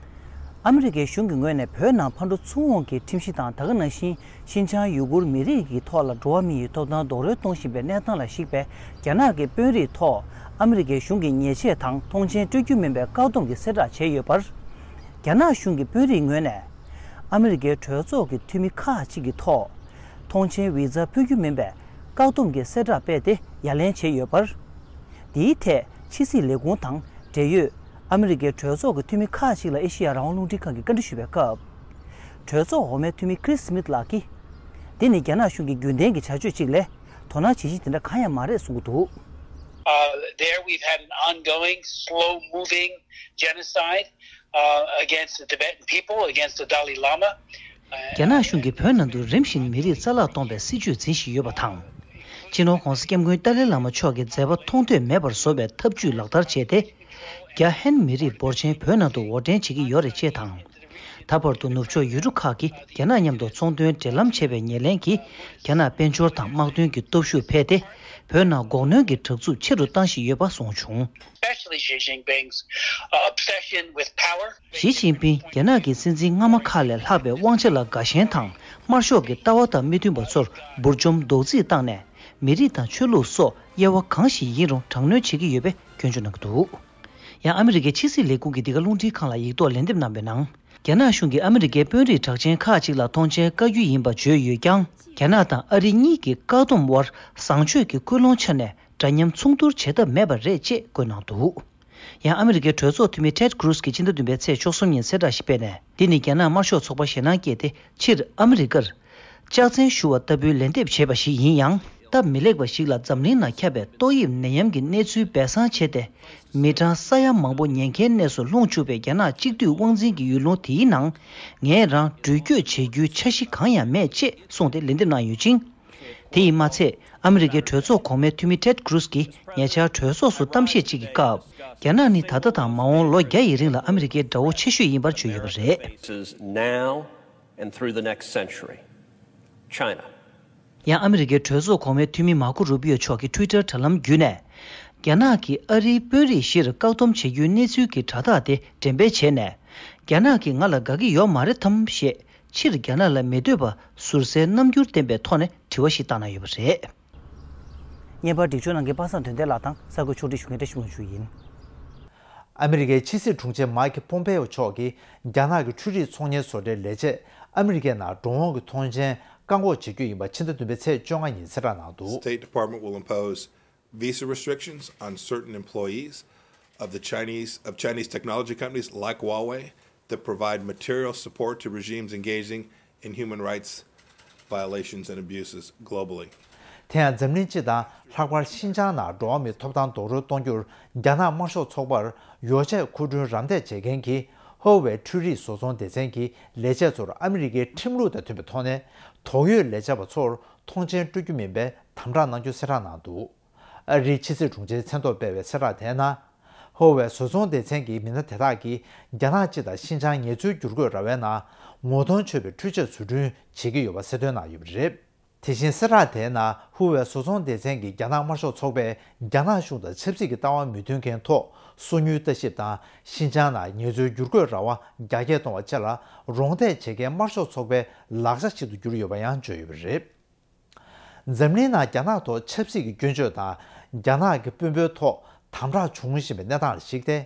ཨ་མི་རི་ཀའི་གཞུང་གི་ངོས་ནས་བོད་ནང་ཕར་འགྲོ་ཚུར་འོང་གི་ཁྲིམས་གཞི་དང་། ད་ག་ནང་བཞིན་ཤིན་ཅང་ཡུ་གུར་མི་རིགས་ཀྱི་ཐོག་ལ་འགྲོ་བ་མི་ཡི་ཐོབ་ཐང་རྡོག་རོལ་གཏོང་བཞིན་པའི་གནས་སྟངས་ལ་གཞིགས་པའི་རྒྱ་ནག་གི་དཔོན་རིགས་ཐོག་ཨ་མི་རི་ཀའི་གཞུང་གིས་ཉེས་ཆད་དང་ཐོངས་མཆན་སྤྲོད་རྒྱུ་མིན་པའི་བཀག་སྡོམ་གྱི་གསལ་བསྒྲགས་བྱས་ཡོད་པར། རྒྱ་ནག་གཞུང་གི་དཔོན་རིགས་ངོས་ནས་ཨ་མི་རི་ཀའི་གྲོས་ཚོགས་ཀྱི་འཐུས་མི་ཁག་ཅིག་གི་ཐོག་ཐོངས་མཆན་བི་ཛ་ཕུལ་རྒྱུ་མིན་པའི་བཀག་སྡོམ་གྱི་གསལ་བསྒྲགས་སྤེལ་ཏེ་ཡ་ལན་བྱས་ཡོད་པར། འདིའི་ཐད་ཕྱི་སྲིད་ལས་ཁུངས་དང་འབྲེལ་ཡོད་ཨ་མི་རི་ཀའི་གྲོས་ཚོགས་ཀྱི་འཐུས་མི་ཁག་ཅིག་ལ་ཨེ་ཤེ་ཡ་རང་དབང་རླུང་འཕྲིན་ཁང་གིས་བཀའ་འདྲི་ཞུས་པའི་སྐབས། གྲོས་ཚོགས་འོག་མའི་འཐུས་མི་Chris Smith་ལགས་ཀྱིས། འདི་ནི་རྒྱ་ནག་གཞུང་གི་རྒྱུན་ལྡན་གྱི་བྱ་སྤྱོད་ཅིག་ལས་དོ་སྣང་བྱེད་གཞི་དེ་འདྲ་གང་ཡང་མ་རེད་གསུང་གི་འདུག Uh, there we've had an ongoing, slow-moving genocide uh, against the Tibetan people, against the Dalai Lama. རྒྱ་ནག་གཞུང་གིས་བོད་ནང་དུ་རིམ་བཞིན་མི་རིགས་རྩ་བརླག་གཏོང་བའི་སྲིད་བྱུས་འཛིན་བཞིན་ཡོད་པ་དང་། སྤྱི་ནོར་༧གོང་ས་༧སྐྱབས་མགོན་ཏཱ་ལའི་བླ་མ་མཆོག་གི་མཛད་པ་མཐོང་ཐོས་མེད་པར་བཟོ་བའི་ཐབས་ཇུས་ལག་བསྟར་བྱས་ཏེ། རྒྱ་ཧན་མི་རིགས་འབོར་ཆེན་བོད་ནང་དུ་འོར་འདྲེན་བྱེད་ཀྱི་ཡོད་རེད་ཅེས་དང་། ད་བར་དུ་ནུབ་ཕྱོགས་ཡུལ་གྲུ་ཁག་གིས་རྒྱ་ནག་མཉམ་དུ་ཚོང་དོན་འབྲེལ་ལམ་བྱས་པའི་ཉེར་ལེན་གྱིས། རྒྱ་ནག་དཔལ་འབྱོར་དང་དམག་དོན་གྱི་སྟོབས་ཤུགས་འཕེལ་ཏེ། བོད་ནང་འགོག་གནོན་གྱི་དྲག་རྩུབ་ཆེ་རུ་བཏང་བཞིན་ཡོད་པ་གསུངས་བྱུང་། Especially Xi Jinping's uh, obsession with power. ཞི་ཅིན་ཕིང་རྒྱ་ནག་གི་སྲིད་འཛིན་སྔ་མ་ཁག་ལས་ལྷག་པའི་དབང་ཆ་ལ་དགའ་ཞེན་དང་། དམར་ཤོག་གི་ལྟ་བ་དང་མི་མཐུན་པ་ཚོར་འབུར་འཇོམས་རྡོག་རྫིས་བཏང་ནས། མི་རིགས་དང་ཆོས་ལུགས་སོགས་དབྱེ་བ་གང་ཞིག་ཡིན་རུང་དྲག་གནོན་བྱེད་ཀྱི་ཡོད་པའི་སྐྱོན་བརྗོད་གནང་གི་འདུག་ཡང་ཨ་མི་རི་ཀའི་ཕྱི་སྲིད་ལས་ཁུངས་ཀྱིས་འདི་ག་རླུང་འཕྲིན་ཁང་ལ་ཡིག་ཐོག་ལན་འདེབས་གནང་བའི་ནང་། རྒྱ་ནག་གཞུང་གིས་ཨ་མི་རི་ཀའི་དཔོན་རིགས་གྲགས་ཅན་ཁག་ཅིག་ལ་ཐོངས་མཆན་བཀལ་རྒྱུ་ཡིན་པ་བརྗོད་ཡོད་ཀྱང་། རྒྱ་ནག་དང་ཨ་རི་གཉིས་ཀྱི་བཀག་སྡོམ་དབར་བཟང་སྤྱོད་ཀྱི་ཀུན་སློང་ཆ་ནས་འདྲ་མཉམ་མཚུངས་བསྡུར་བྱེད་ཐབས་མེད་པ་རེད་ཅེས་བཀོད་གནང་འདུག་ཡང་ཨ་མི་རི་ཀའི་གྲོས་ཚོགས་འཐུས་མི་Ted Cruz་གིས་ཕྱི་ཟླ་བདུན་པའི་ཚེས་བཅུ་གསུམ་ཉིན་གསལ་བསྒྲགས་ཤིག་སྤེལ་ནས། འདི་ནི་རྒྱ་ནག་དམར་ཤོག་ཚོགས་པ་ཞེད་སྣང་སྐྱེས་ཏེ། ཕྱིར་ཨ་མི་རི་ཀར་ལྕགས་ཚན་བཞུ་བ་ལྟ་བུའི་ལན་འདེབས་བྱས་པ་ཞིག་ཡིན་ཡང་། སྟབས་མི་ལེགས་པ་ཞིག་ལ་འཛམ་གླིང་ནང་ཁྱབ་པའི་ཏོག་དབྱིབས་ནད་ཡམས་ཀྱི་གནས་ཚུལ་སྦས་གསང་བྱས་ཏེ། མི་གྲངས་ས་ཡ་མང་པོ་ཉེན་ཁའི་གནས་སུ་ལྷུང་བཅུག་པའི་རྒྱ་ནག་གཅིག་སྡུད་དབང་འཛིན་གྱི་ཡུལ་ལུང་དེའི་ནང་། ངས་རང་འགྲུལ་སྐྱོད་བྱེད་རྒྱུའི་འཆར་གཞི་གང་ཡང་མེད་ཅེས་གསུངས་ཏེ་ལན་འདེབས་གནང་ཡོད་ཅིང་། དེ་ཡིས་མ་ཚད། ཨ་མི་རི་ཀའི་གྲོས་ཚོགས་གོང་མའི་འཐུས་མི་ཊེཌ་ཀྲུས་ཀྱིས་ཉེ་ཆར་གྲོས་ཚོགས་སུ་གཏམ་བཤད་ཅིག་གི་སྐབས། རྒྱ་ནག་ནི་ད་ལྟ་དང་མ་འོངས་ལོ་བརྒྱ་ཡི་རིང་ལ་ཨ་མི་རི་ཀའི་དགྲ་བོ་ཆེ་ཤོས་ཡིན་པར་བརྗོད་ཡོད་པ་རེད། Is now and through the next century. China. ཡང་ཨ་མི་རི་ཀའི་གྲོས་ཚོགས་གོང་མའི་འཐུས་མི་མར་ཁོ་རུ་པི་ཡོ་མཆོག་གིས་ཊུའི་ཊར་དྲ་ལམ་བརྒྱུད་ནས། རྒྱ་ནག་གིས་ཨ་རིའི་དཔོན་རིགས་བཞིར་བཀག་སྡོམ་བྱེད་རྒྱུའི་གནས་ཚུལ་གྱི་དྲ་ཐག་དེ་འགྲེམས་སྤེལ་བྱས་ནས། རྒྱ་ནག་གིས་ང་ལ་དགའ་གི་ཡོད་མ་རེད་དམ་ཞེས། ཕྱིར་རྒྱ་ནག་ལ་མི་སྡོད་པ་ཟུར་ཟའི་རྣམ་འགྱུར་ལྡན་པའི་ཐོག་ནས་དྲི་བ་ཞིག་བཏང་གནང་ཡོད་པ་རེད། བརྙན་པར་སྒྲིག་སྦྱོར་གནང་མཁན་པ་སངས་དོན་ལྡན་ལགས་དང་གསར་འགོད་ཕྱོགས་སྒྲིག་ཞུ་མཁན་བཀྲ་ཤིས་དབང་ཕྱུག་ཡིན། ཨ་མི་རི་ཀའི་ཕྱི་སྲིད་དྲུང་ཆེ་མཱིག་པོམ་པེའོ་མཆོག་གིས་རྒྱ་ནག་གི་འཕྲུལ་རིག་ཚོང་གཉེར་བཟོ་གྲྭའི་ལས་བྱེད་ཨ་མི་རི་ཀའི་ནང་འགྲོ་འོང་གི་ཐོངས་མཆན་བཀག་འགོག་བྱེད་རྒྱུ་ཡིན་པ་ཕྱི་ཟླ་བདུན་པའི་ཚེས་བཅོ་ལྔ་ཉིན་གསལ་བསྒྲགས་གནང་འདུག State Department will impose visa restrictions on certain employees of the Chinese of Chinese technology companies like Huawei that provide material support to regimes engaging in human rights violations and abuses globally. དེ་ཡང་འཛམ་གླིང་སྤྱི་དང་ལྷག་པར་ཤིན་ཅང་ནང་འགྲོ་བ་མིའི་ཐོབ་ཐང་རྡོག་རོལ་གཏོང་རྒྱུར་རྒྱ་ནག་དམར་ཤོག་ཚོགས་པར་ཡོ་བྱད་མཁོ་སྤྲོད་རམ་འདེགས་བྱེད་མཁན་གྱི་ཧུ་ཝེ་འཕྲུལ་རིག་བཟོ་ཚོང་སྡེ་ཚན་གྱི་ལས་བྱེད་ཚོར་ཨ་མི་རི་ཀའི་ཁྲིམས་ལུགས་དང་མཐུན་པའི་ཐོག་ནས་དོགས་ཡོད་ལས་བྱེད་པ་ཚོར་ཐོངས་མཆན་སྤྲོད་རྒྱུ་མིན་པའི་དམ་དྲག་གནང་རྒྱུ་གསལ་བསྒྲགས་གནང་འདུག་ཨ་རིའི་ཕྱི་སྲིད་དྲུང་ཆེའི་མཚན་ཐོག་སྤེལ་བའི་གསལ་བསྒྲགས་དེའི་ནང་། ཧོ་ཝེ་བཟོ་ཚོང་སྡེ་ཚན་གྱི་མི་སྣ་དེ་དག་གིས་རྒྱ་ནག་སྤྱི་དང་ཤིན་ཅང་ངལ་རྩོལ་བསྒྱུར་བཀོད་ར་བའི་ནང་ངོ་གདོང་ཆོད་པའི་འཕྲུལ་ཆས་བཟོ་སྐྲུན་བྱེད་ཀྱི་ཡོད་པ་གསལ་སྟོན་གནང་ཡོད་པ་རེད། དེ་བཞིན་གསལ་བསྒྲགས་དེའི་ནང་ཧུ་ཝེ་བཟོ་ཚོང་སྡེ་ཚན་གྱིས་རྒྱ་ནག་དམར་ཤོག་ཚོགས་པས་རྒྱ་ནག་གཞུང་དང་ཆབ་སྲིད་ཀྱི་ལྟ་བ་མི་མཐུན་མཁན་ཐོག་སོ་ཉུལ་ལྟ་ཞིབ་དང་ཤིན་ཅང་ནང་ངལ་རྩོལ་བསྒྱུར་བཀོད་ར་བ་རྒྱ་སྐྱེད་གཏོང་བ་བཅས་ལ་རོགས་འདེགས་བྱེད་མཁན་དམར་ཤོག་ཚོགས་པའི་ལག་ཆ་ཞིག་ཏུ་གྱུར་ཡོད་པ་ཡང་བརྗོད་ཡོད་པ་རེད། འཛམ་གླིང་ནང་རྒྱ་ནག་ཐོག་ཆབ་སྲིད་ཀྱི་སྐྱོན་བརྗོད་དང་རྒྱ་ནག་གི་དཔོན་པོའི་ཐོག་དམ་དྲག་འབྱུང་བཞིན་པའི་གནས་སྟངས་ལ་གཞིགས་ཏེ།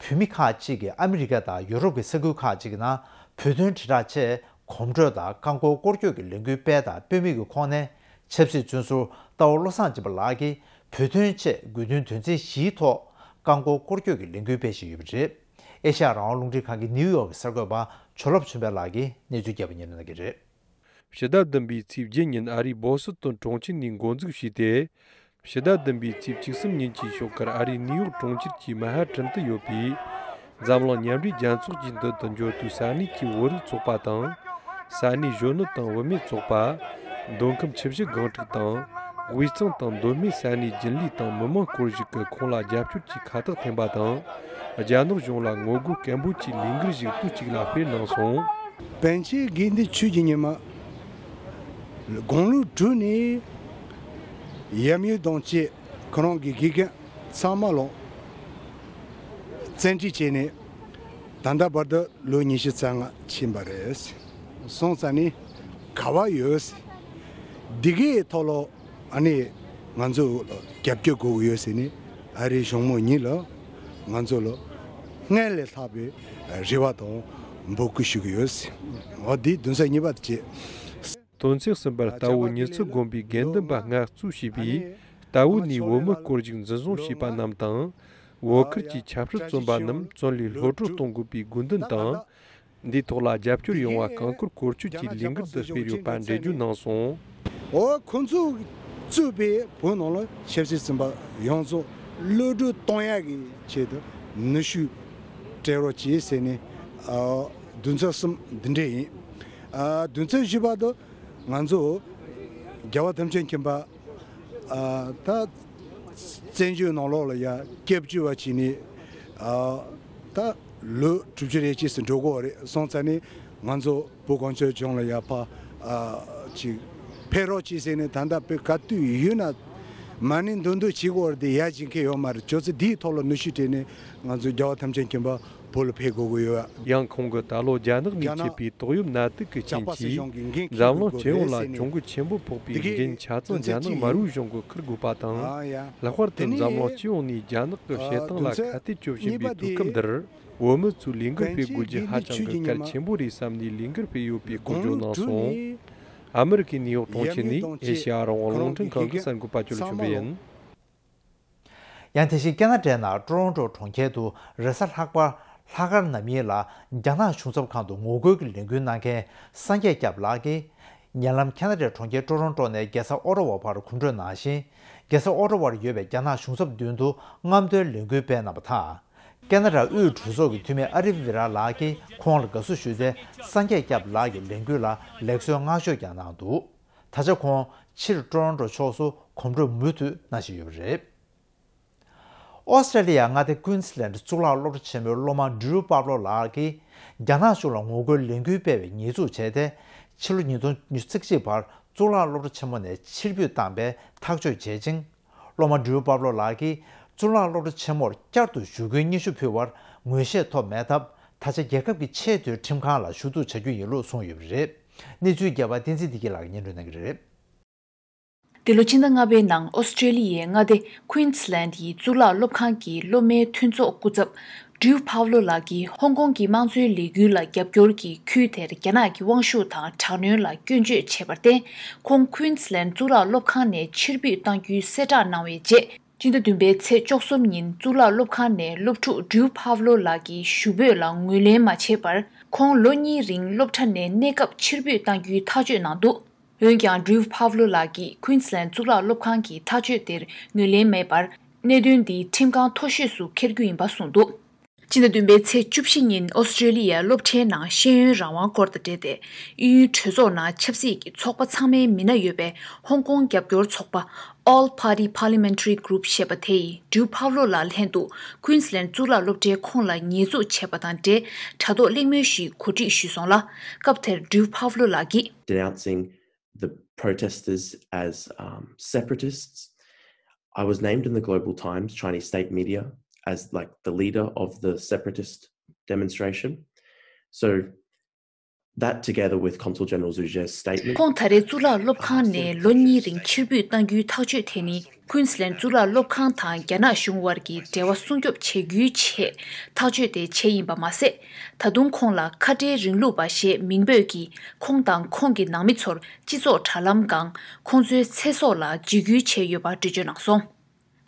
བོད་མི་ཁག་ཅིག་གིས་ཨ་མི་རི་ཀ་དང་ཡུ་རོབ་ཀྱི་ས་ཁུལ་ཁག་ཅིག་གི་ནང་བོད་དོན་དྲིལ་བསྒྲགས་ཆེད་གོམ་བགྲོད་དང་རྐང་འཁོར་སྐོར་སྐྱོད་ཀྱི་ལས་འགུལ་སྤེལ་དང་སྤེལ་མུས་ཀྱི་ཁོངས་ནས་ཆབ་སྲིད་བཙོན་ཟུར་རྟ་བོ་བློ་བཟང་སྦྱིན་པ་ལགས་ཀྱིས་བོད་དོན་ཆེད་དགོས་འདུན་དོན་ཚན་བཞིའི་ཐོག་རྐང་འཁོར་སྐོར་སྐྱོད་ཀྱི་ལས་འགུལ་སྤེལ་བཞིན་ཡོད་པ་རེད། ཨེ་ཤ་ཡ་རང་དབང་རླུང་འཕྲིན་ཁང་གི་ནིའུ་ཡོག་གི་གསར་འགོད་པ་ཇོ་ལོབ་ཆོས་འཕེལ་ལགས་ཀྱིས་གནས་ཚུལ་རྒྱས་པ་སྙན་སྒྲོན་གནང་གི་རེད། ཕྱི་ཟླ་བདུན་པའི་ཚེས་བརྒྱད་ཉིན་ཨ་རིའི་བོ་སི་ཏོན་གྲོང་ཁྱེར་ནས་འགོ་འཛུགས་བྱས་ཏེ། ཕྱི་ཟླ་བདུན་པའི་ཚེས་བཅུ་གསུམ་ཉིན་གྱི་ཞོགས་ཀར་ཨ་རིའི་ནིའུ་ཡོག་གྲོང་ཁྱེར་གྱི་མན་ཧ་ཏན་དུ་ཡོད་པའི་འཛམ་གླིང་མཉམ་འབྲེལ་རྒྱལ་ཚོགས་ཀྱི་མདུན་དུ་འབྱོར་དུས་ས་གནས་ཀྱི་བོད་རིགས་ཚོགས་པ་དང་། ས་གནས་གཞོན་ནུ་དང་བུད་མེད་ཚོགས་པ། མདོ་ཁམས་ཆུ་བཞི་སྒང་དྲུག་དང་། དབུས་གཙང་དང་མདོ་སྨད་ས་གནས་རྒྱུན་ལས་དང་མི་མང་སྐོར་ཞིག་གིས་ཁོང་ལ་རྒྱབ་སྐྱོར་གྱི་ཁ་བཏགས་འཐེན་པ་དང་། རྒྱ་ནག་གཞུང་ལ་ངོ་རྒོལ་སྐད་འབོད་ཀྱི་ལས་འགུལ་ཞིག་དུས་གཅིག་ལ་སྤེལ་གནང་སོང་། པཎ་ཆེན་དགེ་འདུན་ཆོས་ཀྱི་ཉི་མ། དགུང་ལོ་དྲུག་ནས་ཡབ་ཡུམ་དང་བཅས་ཁོ་རང་གི་དགེ་རྒན་ཚང་མ་ལ་བཙན་ཁྲིད་བྱས་ནས་ད་ལྟ་བར་དུ་ལོ་ཉི་ཤུ་རྩ་ལྔ་ཕྱིན་པ་རེད། སོང་ཙང་ནི་ག་བ་ཡོད། འདི་གའི་ཐོག་ལ་ཨ་ནི་ང་ཚོ་རྒྱབ་སྐྱོར་དགོས་ཀྱི་ཡོད་ཟེར་ནས་ཨ་རིའི་གཞུང་མང་གཉིས་ལ་ང་ཚོ་ལ་སྔར་ལས་ལྷག་པའི་རེ་བ་དང་འབོད་སྐུལ་ཞུ་གི་ཡོད། འོ་འདི་བདུན་ཚིགས་གཉིས་པ་དེ་བྱས། སྟོན་ཚེས་གསུམ་པར་རྟ་བོ་ཉི་ཚེ་དགོན་པའི་དགེ་འདུན་པ་ལྔ་གཙོས་བྱས་པའི་རྟ་བོ་ནས་བོད་མི་སྐོར་ཞིག་འཛིན་བཟུང་བྱས་པ་རྣམས་དང་། བོད་ཁུལ་གྱི་ཆབ་སྲིད་བཙོན་པ་རྣམས་བཙོན་ལས་གློད་གྲོལ་གཏོང་དགོས་པའི་དགོས་འདུན་དང་། འདིའི་ཐོག་ལ་རྒྱབ་སྐྱོར་ཡོང་བ་རྐང་འཁོར་བཀོལ་སྤྱོད་ཀྱི་ལས་འགུལ་དུ་སྤེལ་ཡོད་པ་འགྲེལ་བརྗོད་གནང་སོང་། འོ་ཁོང་ཚོས་གཙོས་པའི་བོད་ནང་ལ་ཆབ་སྲིད་བཙོན་པ་ཡོངས་རྫོགས་གློད་གྲོལ་གཏོང་ཡག་གི་ཆེད་དུ་ནུས་ཤུགས་སྤྲད་རོགས་གྱིས་ཟེར་ནས་བདུན་ཚིགས་གསུམ་འདི་འདྲས་ཡིན། བདུན་ཚིགས་བཞི་པ་དུ་ང་ཚོ་རྒྱལ་བ་ཐམས་ཅད་མཁྱེན་པ། ད་བཙན་བྱོལ་ནང་ལོགས་ལ་ཡ་སྐྱབས་བཅོལ་བ་བྱས་ནས་ད་ལོ་དྲུག་ཅུ་རེ་གཅིག་ཙམ་འགྲོ་གི་ཡོད་རེད། སོང་ཙང་ནས་ང་ཚོ་བོད་གངས་ཅན་ལྗོངས་ལ་ཡ་ཕ་ཅིག་ཕེབས་རོགས་གྱིས་ཟེར་ནས་ད་ལྟ་དཔེ་ག་དུས་ཡོད་ན་མ་ཎི་འདོན་འདོན་བྱེད་དགོས་རེད་དེ་ཡ་བྱེད་མཁན་ཡོད་མ་རེད། ཁྱོད་ཚོ་འདིའི་ཐོག་ལ་ནུས་ཤུགས་སྤྲད་ནས་ང་ཚོ་རྒྱལ་བ་ཐམས་ཅད་མཁྱེན་པ། བོད་ལ་ཕེབས་དགོས་ཀྱི་ཡོད། ཡང་ཁོང་གིས་ད་ལོ་རྒྱ་ནག་ནས་མཆེད་པའི་ཏོག་དབྱིབས་ནད་དུག་གི་རྐྱེན་གྱིས་འཛམ་གླིང་སྤྱི་ཡོངས་ལ་གྱོང་གུན་ཆེན་པོ་ཕོག་པའི་འགན་ཆ་ཚང་རྒྱ་ནག་དམར་པོའི་གཞུང་གིས་འཁུར་དགོས་པ་དང་། ལྷག་པར་དུ་འཛམ་གླིང་སྤྱི་ཡོངས་ནས་རྒྱ་ནག་གི་བྱེད་སྟངས་ལ་ཁ་གཏད་གཅོད་བཞིན་པའི་དུས་སྐབས་འདིར། བོད་མི་ཚོས་ལས་འགུལ་སྤེལ་དགོས་རྒྱུ་ཧ་ཅང་གི་གལ་ཆེན་པོ་རེད་བསམ་ནས་ལས་འགུལ་སྤེལ་ཡོད་པའི་སྐོར་བརྗོད་གནང་སོང་། ཨ་མི་རི་ཀའི་ནིའུ་ཡོག་གྲོང་ཁྱེར་ནས་ཨེ་ཤེ་ཡ་རང་དབང་རླུང་འཕྲིན་ཁང་གི་གསར་འགོད་པ་ཅོ་ལི་ཆོས་འཕེལ་ཡིན། ཡང་དེ་བཞིན་ཁེ་ན་ཌའི་ནང་ཀྲོ་རོན་ཀྲོ་གྲོང་ཁྱེར་དུ་རེས་གཟའ་ལྷག་པ་ལྷག་དཀར་ནམ་ཡིན་ལ་རྒྱ་ནག་གཞུང་ཚབ་ཁང་དུ་ངོ་རྒོལ་གྱི་ལས་འགུལ་གནང་མཁན་སངས་རྒྱས་སྐྱབས་ལགས་ཀྱིས། ཉེ་ལམ་ཁེ་ན་ཌའི་གྲོང་ཁྱེར་ཀྲོ་རོན་ཀྲོ་ནས་རྒྱལ་ས་ཨོ་ཊ་ཝ་བར་གོམ་བགྲོད་གནང་ཞིང་། རྒྱལ་ས་ཨོ་ཊ་ཝར་ཡོད་པའི་རྒྱ་ནག་གཞུང་ཚབ་མདུན་དུ་རྔམ་སྟོན་ལས་འགུལ་སྤེལ་གནང་བ་དང་། ཁེ་ན་ཌ་དབུས་གྲོས་ཚོགས་ཀྱི་འཐུས་མི་ཨ་རི་ཝི་ར་ལགས་ཀྱིས་ཁོང་ལ་དགའ་བསུ་ཞུས་ཏེ་སངས་རྒྱས་སྐྱབས་ལགས་ཀྱི་ལས་འགུལ་ལ་ལེགས་གསོལ་བསྔགས་བརྗོད་ཀྱང་གནང་འདུག་ད་ཆ་ཁོང་ཕྱིར་ཀྲོ་རོན་ཀྲོ་ཕྱོགས་སུ་གོམ་བགྲོད་མུ་མཐུད་གནང་བཞིན་ཡོད་པ་རེད། ཨོ་སི་ཀྲེ་ལི་ཡ་མངའ་སྡེ་ཀུན་སི་ལན་གཙུག་ལག་སློབ་གྲྭ་ཆེན་མོའི་སློབ་མ་ཌིའུ་པཱབ་ལོ་ལགས་ཀྱིས་རྒྱ་ནག་གཞུང་ལ་ངོ་རྒོལ་ལས་འགུལ་སྤེལ་བའི་ཉེས་འཛུགས་བྱས་ཏེ། ཕྱི་ལོ་ཉིས་སྟོང་ཉི་ཤུ་རྩ་གཅིག་བར་གཙུག་ལག་སློབ་གྲྭ་ཆེན་མོ་ནས་ཕྱིར་འབུད་བཏང་པའི་ཐག་གཅོད་བྱས་ཤིང་། སློབ་མ་ཌིའུ་པཱབ་ལོ་ལགས་ཀྱིས་གཙུག་ལག་སློབ་གྲྭ་ཆེན་མོར་བསྐྱར་དུ་ཞུགས་རྒྱུའི་སྙན་ཞུ་ཕུལ་བར་ངོས་བཞེས་ཐོབ་མེད་སྟབས། ད་ཆ་རྒྱལ་ཁབ་ཀྱི་ཆེས་མཐོའི་ཁྲིམས་ཁང་ལ་ཞུ་གཏུག་བྱ་རྒྱུ་ཡིན་ལུགས་གསུངས་ཡོད་པ་རེད། གནས་ཚུལ་རྒྱས་པ་བསྟན་འཛིན་བདེ་སྐྱིད་ལགས་ཀྱིས་སྙན་སྒྲོན་གནང་གི་རེད། འདི་ལོ་ཕྱི་ཟླ་ལྔ་པའི་ནང་ཨོ་སི་ཀྲེ་ལི་ཡའི་མངའ་སྡེ་ཀུན་སི་ལན་ཡི་གཙུག་ལག་སློབ་ཁང་གི་སློབ་མའི་མཐུན་ཚོགས་སྐུ་ཚབ་ཌིའུ་ཕཱབ་ལོ་ལགས་ཀྱིས་ཧོང་ཀོང་གི་དམངས་གཙོའི་ལས་འགུལ་ལ་རྒྱབ་སྐྱོར་གྱིས་ཁུལ་དེར་རྒྱ་ནག་གི་དབང་ཤུགས་དང་དྲག་གནོན་ལ་སྐྱོན་བརྗོད་བྱས་པར་བརྟེན། ཁོང་ཀུན་སི་ལན་གཙུག་ལག་སློབ་ཁང་ནས་ཕྱིར་འབུད་གཏང་རྒྱུའི་གསལ་བསྒྲགས་གནང་བའི་རྗེས། སྤྱི་ཟླ་བདུན་པའི་ཚེས་བཅུ་གསུམ་ཉིན་གཙུག་ལག་སློབ་ཁང་ནས་སློབ་ཕྲུག་ཌིའུ་ཕཱབ་ལོ་ལགས་ཀྱི་ཞུ་འབོད་ལ་ངོས་ལེན་མ་བྱས་པར། ཁོང་ལོ་གཉིས་རིང་སློབ་གྲྭ་ནས་གནས་སྐབས་ཕྱིར་འབུད་གཏང་རྒྱུའི་ཐག་གཅོད་གནང་འདུག་འོན་ཀྱང་ཌིའུ་ཕཱབ་ལོ་ལགས་ཀྱིས་ཀུན་སི་ལན་གཙུག་ལག་སློབ་ཁང་གི་ཐག་གཅོད་དེར་ངོས་ལེན་མེད་པར། གནད་དོན་འདི་ཁྲིམས་ཁང་མཐོ་ཤོས་སུ་འཁྱེར་རྒྱུ་ཡིན་པ་གསུངས་འདུག་སྤྱི་ཟླ་བདུན་པའི་ཚེས་བཅུ་བཞི་ཉིན་ཨོ་སི་ཀྲེ་ལི་ཡའི་སློབ་གྲྭའི་ནང་ཤེས་ཡོན་རང་དབང་སྐོར་དང་འབྲེལ་ཏེ། དབྱིན་ཡུལ་གྲོས་ཚོགས་ནང་ཆབ་སྲིད་ཀྱི་ཚོགས་པ་ཚང་མའི་མི་སྣ་ཡོད་པའི་ཧོང་ཀོང་རྒྱབ་སྐྱོར་ཚོགས་པ་All Party Parliamentary Group ཞེས་པ་དེ་ཡིས་ཌིའུ་ཕཱབ་ལོ་ལགས་ལྷན་དུ་ཀུན་སི་ལན་གཙུག་ལག་སློབ་གྲྭས་ཁོང་ལ་ཉེས་འཛུགས་བྱས་པ་དང་འབྲེལ་དྲ་ཐོག་གླེང་མོལ་ཞིག་གོ་སྒྲིག་ཞུས་སོང་ལ། སྐབས་དེར་ཌིའུ་ཕཱབ་ལོ་ལགས་ཀྱིས། Denouncing the protesters as um, separatists. I was named in the Global Times Chinese state media as like the leader of the separatist demonstration. So that together with Consul General Zhu Zhe's statement. ཁོང་ད་རེས་གཙུག་ལག་སློབ་ཁང་ནས་ལོ་གཉིས་རིང་ཕྱིར་འབུད་གཏང་རྒྱུའི་ཐག་གཅོད་དེ་ནི་ཀུན་སི་ལན་གཙུག་ལག་སློབ་ཁང་དང་རྒྱ་ནག་གཞུང་དབར་གྱི་འབྲེལ་བ་སྲུང་སྐྱོབ་བྱེད་རྒྱུའི་ཆེད་ཐག་གཅོད་དེ་བྱས་ཡིན་པ་མ་ཟད། ད་དུང་ཁོང་ལ་ཁ་བྲལ་རིང་ལུགས་པ་ཞེས་མིང་འབོད་ཀྱིས་ཁོང་དང་ཁོང་གི་ནང་མི་ཚོར་སྤྱི་ཚོགས་དྲ་ལམ་སྒང་ཁོང་ཚོའི་ཚེ་སྲོག་ལ་འཇིགས་སྐུལ་བྱས་ཡོད་པ་འགྲེལ་བརྗོད་གནང་སོང་།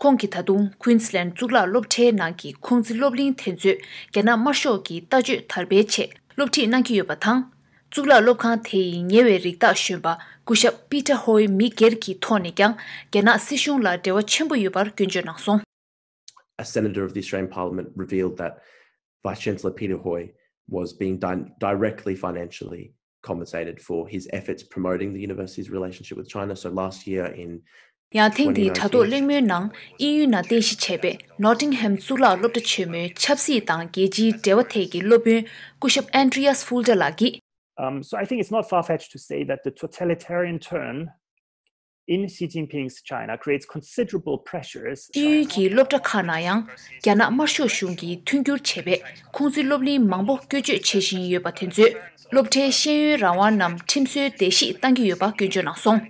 ཁོང་གིས་ད་དུང་ཀུན་སི་ལན་གཙུག་ལག་སློབ་གྲྭའི་ནང་གི་ཁུང་ཙི་སློབ་གླིང་དེ་ཚོས་རྒྱ་ནག་དམར་ཤོག་གི་ལྟ་སྤྱོད་དར་སྤེལ་ཆེད་སློབ་ཁྲིད་གནང་གི་ཡོད་པ་དང་། གཙུག་ལག་སློབ་ཁང་དེ་ཡི་ཉེ་བའི་རིགས་བདག་གཞོན་པ་སྐུ་ཞབས་པི་ཏྲ་ཧོའི་མི་སྒེར་གྱི་ཐོག་ནས་ཀྱང་རྒྱ་ནག་སྲིད་གཞུང་ལ་འབྲེལ་བ་ཆེན་པོ་ཡོད་པར་སྐྱོན་བརྗོད་གནང་སོང་། A senator of the Australian Parliament revealed that Vice Chancellor Peter Hoy was being di- directly financially compensated for his efforts promoting the university's relationship with China. So last year in ཡང་ཐེངས་འདིའི་དྲ་ཐོག་གླེང་མོལ་ནང་དབྱིན་ཡུལ་ནང་རྟེན་གཞི་བྱས་པའི་Nottingham གཙུག་ལག་སློབ་གྲྭ་ཆེན་མོའི་ཆབ་སྲིད་དང་རྒྱལ་སྤྱིའི་འབྲེལ་བ་ཐད་ཀྱི་སློབ་དཔོན་སྐུ་ཞབས་Andreas Fulter ལགས་ཀྱིས། Um, so I think it's not far-fetched to say that the totalitarian turn in Xi Jinping's China creates considerable pressures དབྱིན་ཡུལ་གྱི་སློབ་གྲྭ་ཁག་ནང་ཡང་རྒྱ་ནག་དམར་ཤོག་གཞུང་གིས་མཐུན་འགྱུར་བྱས་པའི་ཁུང་ཙི་སློབ་གླིང་མང་པོ་བཀོལ་སྤྱོད་བྱེད་བཞིན་ཡོད་པ་དེ་ཚོས་སློབ་གྲྭའི་ཤེས་ཡོན་རང་དབང་རྣམས་ཁྲིམས་སྲོལ་བརྡལ་བཤིག་བཏང་གི་ཡོད་པ་སྐྱོན་བརྗོད་གནང་སོང་།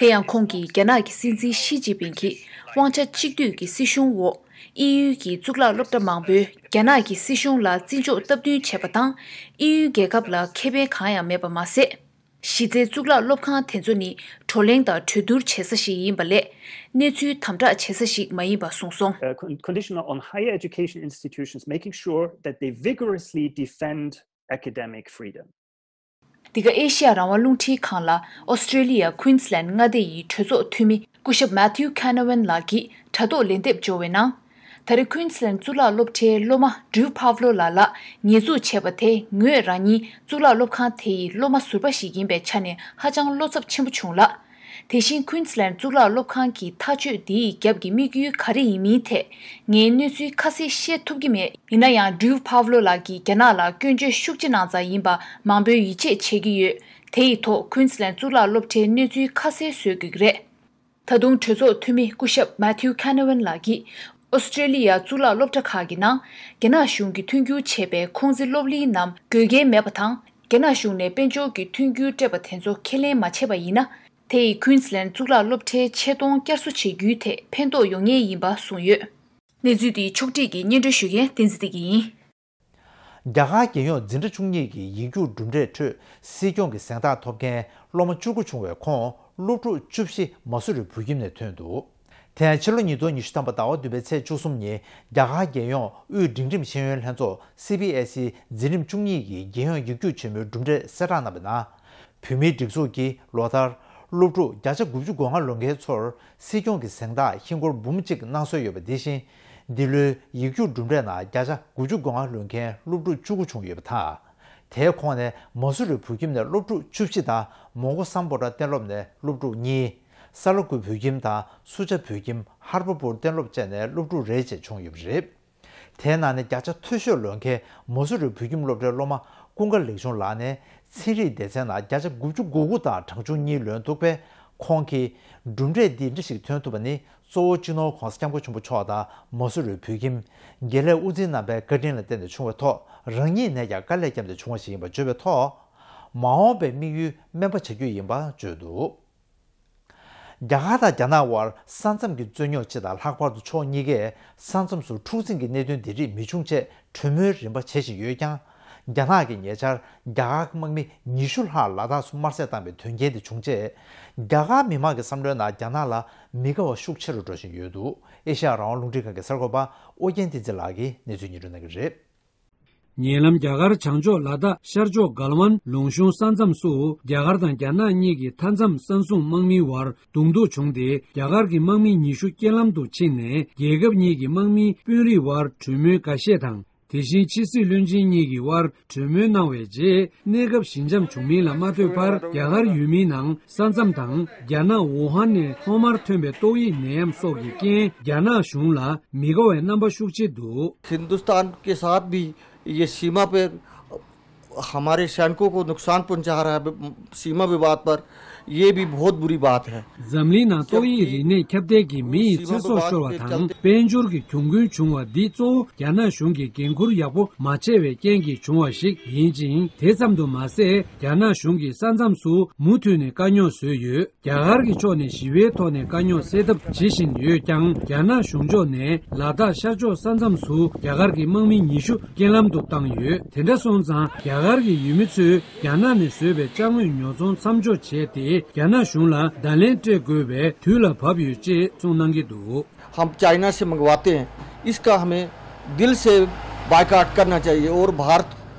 དེ་ཡང་ཁོང་གིས་རྒྱ་ནག་གི་སྲིད་འཛིན་ཞི་ཅིན་ཕིང་གི་དབང་ཆ་གཅིག་སྡུད་ཀྱི་སྲིད་གཞུང་འོག་དབྱིན་ཡུལ་གྱི་གཙུག་ལག་སློབ་གྲྭ་མང་པོས་རྒྱ་ནག་གི་སྲིད་གཞུང་ལ་བརྩི་འཇོག་སྟབས་བསྟུན་བྱས་པ་དང་། དབྱིན་ཡུལ་རྒྱལ་ཁབ་ལ་ཁེ་ཕན་གང་ཡང་མེད་པ་མ་ཟད། གཞི་རྩའི་གཙུག་ལག་སློབ་ཁང་དེ་ཚོ་ནི་བགྲོ་གླེང་དང་གྲོས་བསྡུར་བྱེད་ས་ཞིག་ཡིན་པ་ལས། གནས་ཚུལ་དམ་དྲག་བྱེད་ས་ཞིག་མ་ཡིན་པ་གསུངས་སོང་། Uh, con- conditional on higher education institutions making sure that they vigorously defend academic freedom. འདི་ག་ཨེ་ཤི་ཡ་རང་དབང་རླུང་འཕྲིན་ཁང་ལ་ཨོ་སི་ཀྲེ་ལི་ཡ་ཀུན་སི་ལན་མངའ་སྡེ་ཡི་གྲོས་ཚོགས་འཐུས་མི་སྐུ་ཞབས་Matthew Canavan ལགས་ཀྱིས་དྲ་ཐོག་ལན་འདེབས་འབྱོར་བའི་ནང་། ད་རེས་ཀུན་སི་ལན་གཙུག་ལག་སློབ་གྲྭའི་སློབ་མ་Drew Pavlo ལགས་ལ་ཉེས་འཛུགས་བྱས་པ་དེ་ངོས་རང་ཉིད་གཙུག་ལག་སློབ་ཁང་དེ་ཡི་སློབ་མ་ཟུར་པ་ཞིག་ཡིན་པའི་ཆ་ནས་ཧ་ཅང་བློ་འཚབ་ཆེན་པོ་བྱུང་ལ། དེ་བཞིན་ཀུན་སི་ལན་གཙུག་ལག་སློབ་ཁང་གི་ཐག་གཅོད་འདི་ཡི་རྒྱབ་ཀྱི་དམིགས་ཡུལ་ག་རེ་ཡིན་མིན་ཐད་ངས་གནས་ཚུལ་ཁ་གསལ་བཤད་ཐུབ་ཀྱི་མེད། ཡིན་ན་ཡང་Drew Pavlo ལགས་ཀྱིས་རྒྱ་ནག་ལ་སྐྱོན་བརྗོད་ཤུགས་ཆེ་གནང་ཙང་ཡིན་པ་མང་པོས་ཡིད་ཆེས་བྱེད་ཀྱི་ཡོད། དེ་ཡི་ཐོག་ཀུན་སི་ལན་གཙུག་ལག་སློབ་གྲྭའི་གནས་ཚུལ་ཁ་གསལ་བཟོ་དགོས་ཀྱི་རེད། ད་དུང་གྲོས་ཚོགས་འཐུས་མི་སྐུ་ཞབས་Matthew Canavan ལགས་ཀྱིས་ཨོ་སི་ཀྲེ་ལི་ཡ་གཙུག་ལག་སློབ་གྲྭ་ཁག་གི་ནང་རྒྱ་ནག་གཞུང་གིས་མཐུན་འགྱུར་བྱས་པའི་ཁུང་ཙི་སློབ་གླིང་རྣམས་དགོས་གལ་མེད་པ་དང་། རྒྱ་ནག་གཞུང་ནས་དཔལ་འབྱོར་གྱི་མཐུན་འགྱུར་སྤྲད་པ་དེ་ཚོ་ཁས་ལེན་མ་བྱས་པ་ཡིན་ན། དེ་ཡིས་ཀུན་སི་ལན་གཙུག་ལག་སློབ་གྲྭའི་ཆེ་མཐོང་བསྐྱར་གསོ་བྱེད་རྒྱུའི་ཐད་ཕན་ཐོགས་ཡོང་ངེས་ཡིན་པ་གསུངས་ཡོད། གནས་ཚུལ་འདི་ཕྱོགས་སྒྲིག་གིས་སྙན་སྒྲོན་ཞུ་མཁན་བསྟན་འཛིན་བདེ་སྐྱིད་ཡིན། རྒྱ་གར་རྒྱལ་ཡོངས་འཛིན་གྲྭ་བཅུ་གཉིས་ཀྱི་ཡིག་རྒྱུགས་གྲུབ་འབྲས་ཁྲོད་སྲིད་སྐྱོང་གི་གཟེངས་རྟགས་ཐོབ་མཁན་སློབ་མ་བཅུ་དགུ་བྱུང་བའི་ཁོངས་སློབ་ཕྲུག་བཅུ་བཞི་མ་སུ་རི་བོད་ཁྱིམ་ནས་ཐོན་འདུག་དེ་ཡང་ཕྱི་ལོ་ཉིས་སྟོང་ཉི་ཤུ་ཐམ་པ་ཟླ་བ་བདུན་པའི་ཚེས་བཅུ་གསུམ་ཉིན་རྒྱ་གར་རྒྱལ་ཡོངས་དབུས་འབྲིང་རིམ་ཤེས་ཡོན་ལྷན་ཚོགས་སི་བི་ཨེས་ཨི་འཛིན་རིམ་བཅུ་གཉིས་ཀྱི་རྒྱལ་ཡོངས་ཡིག་རྒྱུགས་ཆེན་མོའི་གྲུབ་འབྲས་གསལ་བསྒྲགས་གནང་བའི་ནང་། བོད་མིའི་སྒྲིག་འཛུགས་ཀྱིས་ལོ་ལྟར་སློབ་ཕྲུག་བརྒྱ་ཆ་དགུ་བཅུ་གོ་ལྔ་ལོན་མཁན་ཚོར་སྲིད་སྐྱོང་གི་གཟེངས་རྟགས་ཧིན་སྒོར་འབུམ་གཅིག་གནང་སྲོལ་ཡོད་པ་འདི་བཞིན། འདི་ལོའི་ཡིག་རྒྱུགས་གྲུབ་འབྲས་ནང་བརྒྱ་ཆ་དགུ་བཅུ་གོ་ལྔ་ལོན་མཁན་སློབ་ཕྲུག་བཅུ་དགུ་བྱུང་ཡོད་པ་དང་། དེའི་ཁོངས་ནས་མ་སུ་རི་བོད་ཁྱིམ་ནས་སློབ་ཕྲུག་བཅུ་བཞི་དང་མོན་གྷོ་སམ་བྷོ་ཊ་གཏན་སློབ་ནས་སློབ་ཕྲུག་གཉིས། ས་ལ་ཁུལ་བོད་ཁྱིམ་དང་སུ་ཇཱ་བོད་ཁྱིམ་ཧར་པ་པུར་གཏན་སློབ་བཅས་ནས་སློབ་ཕྲུག་རེ་བཅས་བྱུང་ཡོད་པ་རེད། དེའི་ནང་ནས་བརྒྱ་ཆ་མཐོ་ཤོས་ལོན་མཁན་མ་སུ་རི་བོད་ཁྱིམ་སློབ་གྲྭའི་སློབ་མ་ཀུན་དགའ་ལེགས་ཆུང་ལགས་ནས་ཚན་རིག་སྡེ་ཚན་ནང་བརྒྱ་ཆ་དགུ་བཅུ་གོ་དགུ་དང་གྲངས་ཆུང་གཉིས་ལོན་འདུག་པས། ཁོང་གིས་གྲུབ་འབྲས་འདི་འདྲ་ཞིག་ཐོན་ཐུབ་པ་ནི་གཙོ་བོ་སྤྱི་ནོར་༧གོང་ས་༧སྐྱབས་མགོན་ཆེན་པོ་མཆོག་དང་མ་སུ་རི་བོད་ཁྱིམ་དགེ་ལས་དབུ་འཛིན་རྣམ་པའི་བཀའ་དྲིན་ལ་བརྟེན་ནས་བྱུང་བའི་ཐོག་རང་ཉིད་ནས་ཀྱང་དཀའ་ལས་བརྒྱབ་སྟེ་བྱུང་བ་ཞིག་ཡིན་པ་བརྗོད་པའི་ཐོག་མ་འོངས་པའི་དམིགས་ཡུལ་སྨན་པ་བྱ་རྒྱུ་ཡིན་པ་བརྗོད་འདུག་རྒྱ་གར་དང་རྒྱ་ནག་དབར་ས་མཚམས་ཀྱི་རྩོད་རྙོག་སྤྱི་དང་ལྷག་པར་དུ་ཕྱོགས་གཉིས་ཀས་ས་མཚམས་སུ་འཁྲུག་འཛིང་གི་གནད་དོན་འདི་རིགས་མི་འབྱུང་ཆེད་གྲོས་མོལ་རིམ་པ་བྱེད་བཞིན་ཡོད་ཀྱང་། རྒྱ་ནག་གིས་ཉེ་ཆར་རྒྱ་གར་གྱི་དམག་མི་ཉི་ཤུ་ལྷག་ལ་དྭགས་སུ་དམར་གསོད་བཏང་བའི་དོན་རྐྱེན་དེ་བྱུང་རྗེས། རྒྱ་གར་མི་མང་གི་བསམ་བློའི་ནང་རྒྱ་ནག་ལ་མི་དགའ་བ་ཤུགས་ཆེ་རུ་འགྲོ་བཞིན་ཡོད་འདུག་ཨེ་ཤ་ཡ་རང་དབང་རླུང་འཕྲིན་ཁང་གི་གསར་འགོད་པ་ཨོ་རྒྱན་བསྟན་འཛིན་ལགས་ཀྱིས་གནས་ཚུལ་སྙན་སྒྲོན་གནང་གི་རེད། ཉེ་ལམ་རྒྱ་གར་བྱང་ཕྱོགས་ལ་དྭགས་ཤར་ཕྱོགས་གལ་ཝན་ལུང་གཤོང་ས་མཚམས་སུ་རྒྱ་གར་དང་རྒྱ་ནག་གཉིས་ཀྱི་མཐའ་མཚམས་ས་སྲུང་དམག་མིའི་དབར་གདོང་ཐུག་བྱུང་སྟེ། རྒྱ་གར་གྱི་དམག་མི་ཉི་ཤུ་རྐྱེན་ལམ་དུ་ཕྱིན་ནས་རྒྱལ་ཁབ་གཉིས་ཀྱི་དམག་མིའི་དཔོན་རིགས་དབར་གྲོས་མོལ་འགའ་ཤས་དང་། དེ་བཞིན་ཕྱི་སྲིད་བློན་ཆེན་གཉིས་ཀྱི་དབར་གྲོས་མོལ་གནང་བའི་རྗེས། གནས་སྐབས་ཞི་འཇམ་བྱུང་མིན་ལ་མ་ལྟོས་པར། རྒྱ་གར་ཡུལ་མིའི་ནང་ས་མཚམས་དང་། རྒྱ་ནག་ཝུ་ཧན་ནས་ཐོག་མར་ཐོན་པའི་ཏོག་དབྱིབས་ནད་ཡམས་སོགས་ཀྱི་རྐྱེན། རྒྱ་ནག་གཞུང་ལ་མི་དགའ་བའི་རྣམ་པ་ཤུགས་ཆེ་འདུག། हिंदुस्तान के साथ भी ये सीमा पे हमारे सैनिकों को नुकसान पहुंचा रहा है सीमा विवाद पर, ये भी बहुत बुरी बात है। འཛམ་གླིང་ནང་ཏོག་དབྱིབས་རིམས་ནད་ཁྱབ་གདལ་གྱིས་མི་ཡི་ཚེ་སྲོག་ཤོར་བ་དང་། དཔལ་འབྱོར་གྱི་གྱོང་གུན་བྱུང་བ་འདི་གཙོ་བོ་རྒྱ་ནག་གཞུང་གིས་འགན་འཁུར་ཡག་པོ་མ་བྱས་པའི་རྐྱེན་གྱིས་བྱུང་བ་ཞིག་ཡིན་ཅིང་། དེ་ཙམ་དུ་མ་ཟད། རྒྱ་ནག་གཞུང་གིས་ས་མཚམས་སུ་མུ་མཐུད་ནས་དཀའ་རྙོག་བཟོས་ཡོད། རྒྱ་གར་གྱི་ཕྱོགས་ནས་ཞི་བའི་ཐོག་ནས་དཀའ་རྙོག་སེལ་ཐབས་བྱེད་བཞིན་ཡོད་ཀྱང་། རྒྱ་ནག་གཞུང་ཕྱོགས་ནས་ལ་དྭགས་ཤར་ཕྱོགས་ས་མཚམས་སུ་རྒྱ་གར་གྱི་དམག་མི་ཉི་ཤུ་རྐྱེན་ལམ་དུ་བཏང་ཡོད། དེ་འདྲ་སོང་ཙང་རྒྱ་གར་གྱི་ཡུལ་མི་ཚོས་རྒྱ་ནག་ནས་བཟོས་པའི་ཅ་དངོས་ཉོ་ཚོང་མཚམས་འཇོག་བྱས་ཏེ། རྒྱ་ནག་གཞུང་ལ་བརྡ་ལན་སྤྲད་དགོས་པའི་དུས་ལ་བབ་ཡོད་ཅེས་གསུངས་གནང་གི་འདུག། हम चाइना से मंगवाते हैं, इसका हमें दिल से बायकॉट करना चाहिए और भारत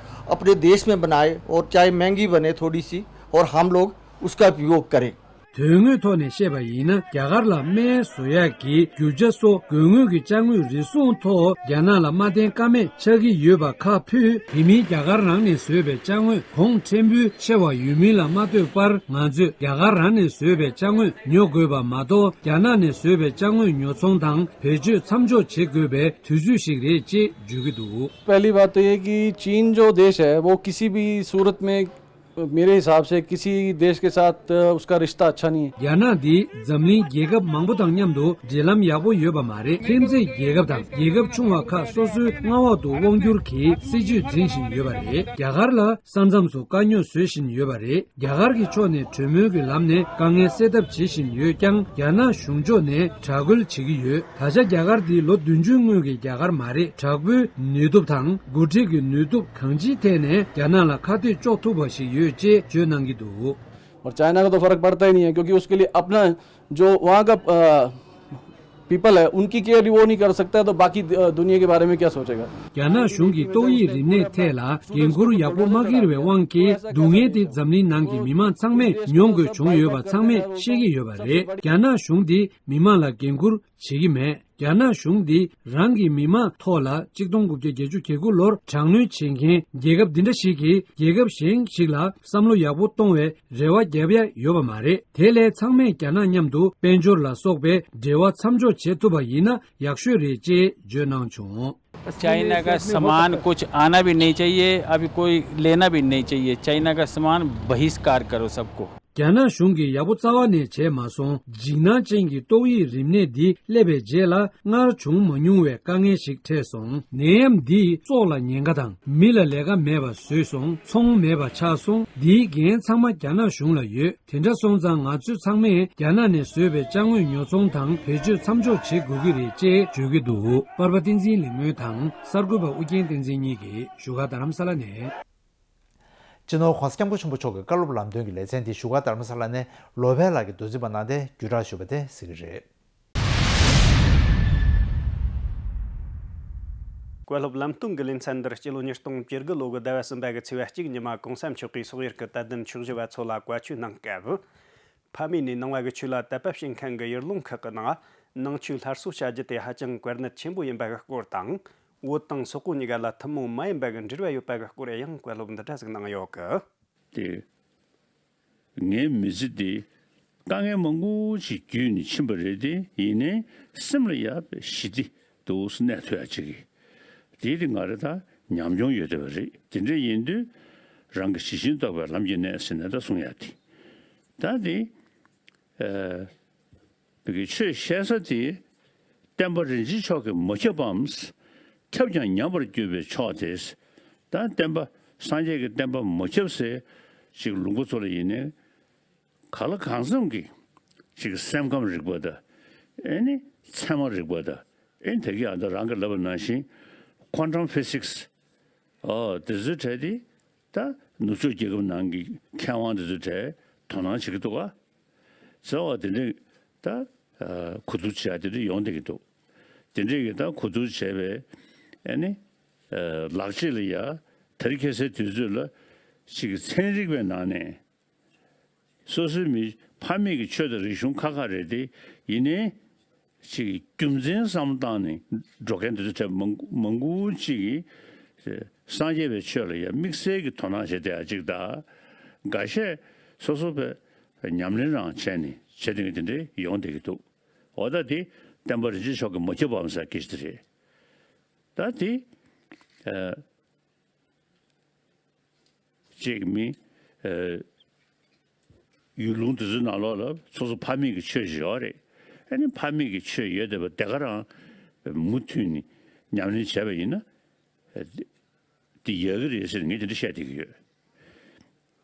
अपने देश में बनाए और चाहे महंगी बने थोड़ी सी और हम लोग उसका उपयोग करें। དོན་དངོས་ཐོག་ནས་བཤད་པ་ཡིན་ན། རྒྱ་གར་ལ་སྨན་བཟོ་ཡག་གི་རྒྱུ་ཆ་སོགས་དགོས་ངེས་ཀྱི་ཅ་དངོས་རེ་ཟུང་ཐོག་རྒྱ་ནག་ལ་མ་བརྟེན་ཀ་མེད་ཆགས་ཀྱི་ཡོད་པ་ཁ་ཕུད། དེ་མིན་རྒྱ་གར་རང་ནས་བཟོས་པའི་ཅ་དངོས་གོང་ཕྲན་བུ་ཆེ་བ་ཡོད་མིན་ལ་མ་ལྟོས་པར། ང་ཚོས་རྒྱ་གར་རང་ནས་བཟོས་པའི་ཅ་དངོས་ཉོ་དགོས་པ་མ་གཏོགས། རྒྱ་ནག་ནས་བཟོས་པའི་ཅ་དངོས་ཉོ་ཚོང་དང་བེད་སྤྱོད་མཚམས་འཇོག་བྱེད་དགོས་པའི་དུས་ཚོད་ཞིག་རེད་ཅེས་བརྗོད་ཀྱི་འདུག། पहली बात तो ये कि चीन जो देश है, वो किसी भी सूरत में, मेरे हिसाब से, किसी देश के साथ उसका रिश्ता अच्छा नहीं है। རྒྱ་ནག་འདི་འཛམ་གླིང་རྒྱལ་ཁབ་མང་པོ་དང་མཉམ་དུ་འབྲེལ་ལམ་ཡག་པོ་ཡོད་པ་མ་རེད། ཁྱིམ་མཚེས་རྒྱལ་ཁབ་དང་རྒྱལ་ཁབ་ཆུང་བ་ཁག་སོ་སོའི་མངའ་འོག་ཏུ་དབང་བསྒྱུར་གྱི་སྲིད་ཇུས་འཛིན་བཞིན་ཡོད་པ་རེད། རྒྱ་གར་ལ་ས་མཚམས་སུ་དཀའ་རྙོག་བཟོ་བཞིན་ཡོད་པ་རེད། རྒྱ་གར་གྱི་ཕྱོགས་ནས་གྲོས་མོལ་གྱི་ལམ་ནས་དཀའ་ངལ་སེལ་ཐབས་བྱེད་བཞིན་ཡོད་ཀྱང་། རྒྱ་ནག་གཞུང་ཕྱོགས་ནས་དྲག་རྒོལ་བྱེད་ཀྱི་ཡོད། ད་ཆ་རྒྱ་གར་འདི་ལོ་བདུན་ཅུའི་སྔོན་གྱི་རྒྱ་གར་མ་རེད། དྲག་པོའི་ནུས་སྟོབས་དང་འགོ་ཁྲིད་ཀྱི་ནུས་སྟོབས་གང་ཅིའི་ཐད་ནས་རྒྱ་ནག་ལ་ཁ་གཏད་གཅོག་ཐུབ་པ་ཞིག་ཡོད་ཅེས་བརྗོད་གནང་གི་འདུག། और चाइना को तो फर्क पड़ता ही नहीं है, क्योंकि उसके लिए अपना जो वहाँ का पीपल है, उनकी केयर वो नहीं कर सकता, तो बाकी दुनिया के बारे में क्या सोचेगा? རྒྱ་ནག་གཞུང་གིས་ཏོག་དབྱིབས་རིམས་ནད་ཐད་ལ་འགན་འཁུར་ཡག་པོ་མ་འཁྱེར་བའི་དབང་གིས། སྡུག་བསྔལ་དེ་འཛམ་གླིང་ནང་གི་མི་མང་ཚང་མས་མྱོང་དགོས་བྱུང་ཡོད་པ་ཚང་མས་ཤེས་ཀྱི་ཡོད་པ་རེད། རྒྱ་ནག་གཞུང་འདིས་མི་མང་ལ་འགན་འཁུར་བྱེད་ཀྱི་མེད། རྒྱ་ནག་གཞུང་འདིས་རང་གི་མི་མང་ཐོག་ལ་གཅིག་སྟོང་དགུ་བརྒྱ་བརྒྱད་ཅུ་གྱ་དགུ་ལོར་དྲག་གནོན་བྱེད་མཁན་རྒྱལ་ཁབ་འདི་འདྲ་ཞིག་གིས་རྒྱལ་ཁབ་གཞན་ཞིག་ལ་བསམ་བློ་ཡག་པོ་གཏོང་བའི་རེ་བ་རྒྱབ་ཡ་ཡོད་པ་མ་རེད། དེ་ལས་ཚང་མས་རྒྱ་ནག་མཉམ་དུ་དཔལ་འབྱོར་ལ་སོགས་པའི་འབྲེལ་བ་མཚམས་འཇོག་བྱེད་ཐུབ་པ་ཡིན་ན་ཡག་ཤོས་རེད་ཅེས་བརྗོད་གནང་བྱུང་། चाइना का सामान कुछ आना भी नहीं चाहिए, अभी कोई लेना भी नहीं चाहिए। चाइना का सामान बहिष्कार करो सबको। རྒྱ་ནག་གཞུང་གིས་ཡག་པོ་རྩ་བ་ནས་བྱས་མ་སོང་། འཇིགས་སྣང་ཅན་གྱི་ཏོག་དབྱིབས་རིམས་ནད་འདི་སླེབས་པའི་རྗེས་ལ་སྔར་བྱུང་མ་མྱོང་བའི་དཀའ་ངལ་ཞིག་འཕྲད་སོང་། ནད་ཡམས་འདིས་སྲོག་ལ་ཉེན་ཁ་དང་། མི་ལ་ལས་ཀ་མེད་པ་བཟོས་སོང་། ཚོང་མེད་པ་ཆགས་སོང་། འདིའི་འགན་ཚང་མ་རྒྱ་ནག་གཞུང་ལ་ཡོད། དེ་འདྲ་སོང་ཙང་ང་ཚོས་ཚང་མས་རྒྱ་ནག་ནས་བཟོས་པའི་ཅ་དངོས་ཉོ་ཚོང་དང་བེད་སྤྱོད་མཚམས་འཇོག་བྱེད་དགོས་ཀྱི་རེད་ཅེས་བརྗོད་ཀྱི་འདུག། པར་པ་བསྟན་འཛིན་ལེགས་སྨོན་དང་གསར་འགོད་པ་ཨུ་རྒྱན་བསྟན་འཛིན་གཉིས་ཀྱིས་བཞུགས་སྒར་རྡ་རམ་ས་ལ་ནས། སྤྱི་ནོར་༧གོང་ས་༧སྐྱབས་མགོན་ཆེན་པོ་མཆོག་གི་བཀའ་སློབ་ལམ་སྟོན་གྱི་ལེ་ཚན་འདི་བཞུགས་སྒར་རྡ་རམ་ས་ལ་ནས་ལོ་པཎ་ལགས་ཀྱིས་མདོར་བསྡུས་པ་གནང་སྟེ་བརྒྱུད་བསྒྲགས་ཞུས་པ་དེ་གཟིགས་ཀྱི་རེད། བཀའ་སློབ་ལམ་སྟོན་གྱི་ལེ་ཚན་འདིར་སྤྱི་ལོ་ཉིས་སྟོང་བཅུ་དགུ་ལོ་གི་ཟླ་བ་གསུམ་པ་གི་ཚེས་པ་གཅིག་ཉི་མ་གོང་ས་མཆོག་གིས་སོག་ཡུལ་གྱི་དད་ལྡན་ཆོས་ཞུ་བ་ཚོ་ལ་བཀའ་ཆོས་གནང་སྐབས། ཕ་མེས་ནས་ནང་པ་གི་ཆོས་ལ་དད་པ་བྱེད་མཁན་གྱི་ཡུལ་ལུང་ཁག་གི་ནང་ནང་ཆོས་སླར་གསོ་བྱ་རྒྱུ་དེ་ཧ་ཅང་གལ་གནད་ཆེན་པོ་ཡིན་པ་གི་སྐོར་དང་། བོད་དང་སོག་པོ་གཉིས་ཀ་ལ་ཐུན་མོང་མ་ཡིན་པ་གི་འབྲེལ་བ་ཡོད་པ་གི་སྐོར་ཡང་བཀའ་སློབ་འདི་འདྲ་ཟིག་གནང་ཡོད་གི། དེ། ངའི་མི་ཚེ་འདི་དཀའ་ངལ་མང་པོ་ཞིག་བརྒྱུད་ནས་ཕྱིན་པ་རེད་དེ། ཡིན་ནའི་སེམས་ལ་ཡ་ཞི་བདེ་འདུག་སེ་གནས་ཐུབ་ཡ་ཅིག་གི། དེ་དེ་ང་རེ་ད་ཉམས་མྱོང་ཡོད་བསྡད་པ་རེད། དེ་འདྲ་ཡིན་དུས་རང་གི་ཇི་བཞིན་རྟོགས་པའི་ལམ་གྱི་གནས་ཟེར་ནས་ད་གསུང་ཡ་དེ། ད་དེ། ཨ། བོད་ཀྱི་ཆོས་བཤད་ས་དེ་བསྟན་པ་རིན་ཆེན་མཆོག་གིས་མ་ཁྱབ་པའམ། ཁྱབ་ཀྱང་ཉམས་པར་གྱུར་པའི་ཕྱོགས་དེ། ད་བསྟན་པ་སངས་རྒྱས་ཀྱི་བསྟན་པ་མ་ཁྱབ་སའི་ཅིག་ལུང་པ་ཚོ་ལ་ཡིན་ནའི། གང་ལ་གང་འཚམ་གྱི་ཅིག་སེམས་ཁམས་རིག་པ་དང་། ཨེ་ནི་ཚད་མ་རིག་པ་དང་། ཨེ་ནི་དེ་གི་ཨ་ད་རང་གིས་ལབ་པ་ནང་བཞིན་quantum physics། ཨོ་དེ་ཚོའི་གྲས་དེ་ད་ནུབ་ཕྱོགས་རྒྱལ་ཁབ་ནང་གི་མཁས་དབང་དེ་ཚོའི་གྲས་དོ་སྣང་བྱེད་ཀྱི་འདུག་ག། ཟེར་བ་དེ་འདྲས་ད་ཨ་གོ་བསྡུར་བྱས་དེ་འདྲས་ཡོང་བསྡད་ཀྱི་འདུག། དེ་འདྲས་ཀྱི་ད་གོ་བསྡུར་བྱས་པའི་ཨ་ནི་ཨ་ལག་རྗེས་ལ་ཡ་དེ་རིང་ཁ་སང་དུས་ཚོད་ལ་ཅིག་ཚན་རིག་པའི་ནང་ནས། སོ་སོའི་མི་ཕ་མེས་ཀྱི་ཆོས་དང་རིག་གཞུང་ཁག་ཁག་རེད་དེ། ཡིན་ནའི་ཅིག་རྒྱུ་མཚན་བསམ་བློ་བཏང་ནས་འགྲོ་མཁན་དེ་ཚོ་གྲས་མང་མང་པོ་ཅིག་གིས་སངས་རྒྱས་པའི་ཆོས་ལ་ཡང་དམིགས་བསལ་གྱི་དོ་སྣང་བྱེད་བསྡད་ཡ་ཅིག་དང་། འགའ་ཤས་སོ་སོ་པའི་ཉམས་ལེན་རང་བྱས་ནས་བྱེད་བསྡད་མཁན་དེ་འདྲས་ཡོང་བསྡད་ཀྱི་འདུག། འོ་ད་དེ་བསྟན་པ་རིན་ཆེན་མཆོག་གིས་མ་ཁྱབ་པའམ་ཟེར་སྐད་ཆ་དེ་རེད། ད་དེ་ཨ། ཅིག་མི། ཨ། ཡུལ་ལུང་དེ་ཚོའི་ནང་ལོགས་ལ་སོ་སོ་ཕ་མེས་ཀྱི་ཆོས་ཤིག་ཡོད་རེད། ཨ་ནི་ཕ་མེས་ཀྱི་ཆོས་ཡོད་བསྡད་པ་དེ་ག་རང་མུ་མཐུད་ནས་ཉམས་ལེན་བྱས་པ་ཡིན་ན། ཨ། དེ་ཡག་གི་རེད་ཟེར་ངས་དེ་འདྲ་བཤད་བསྡད་ཀྱི་ཡོད།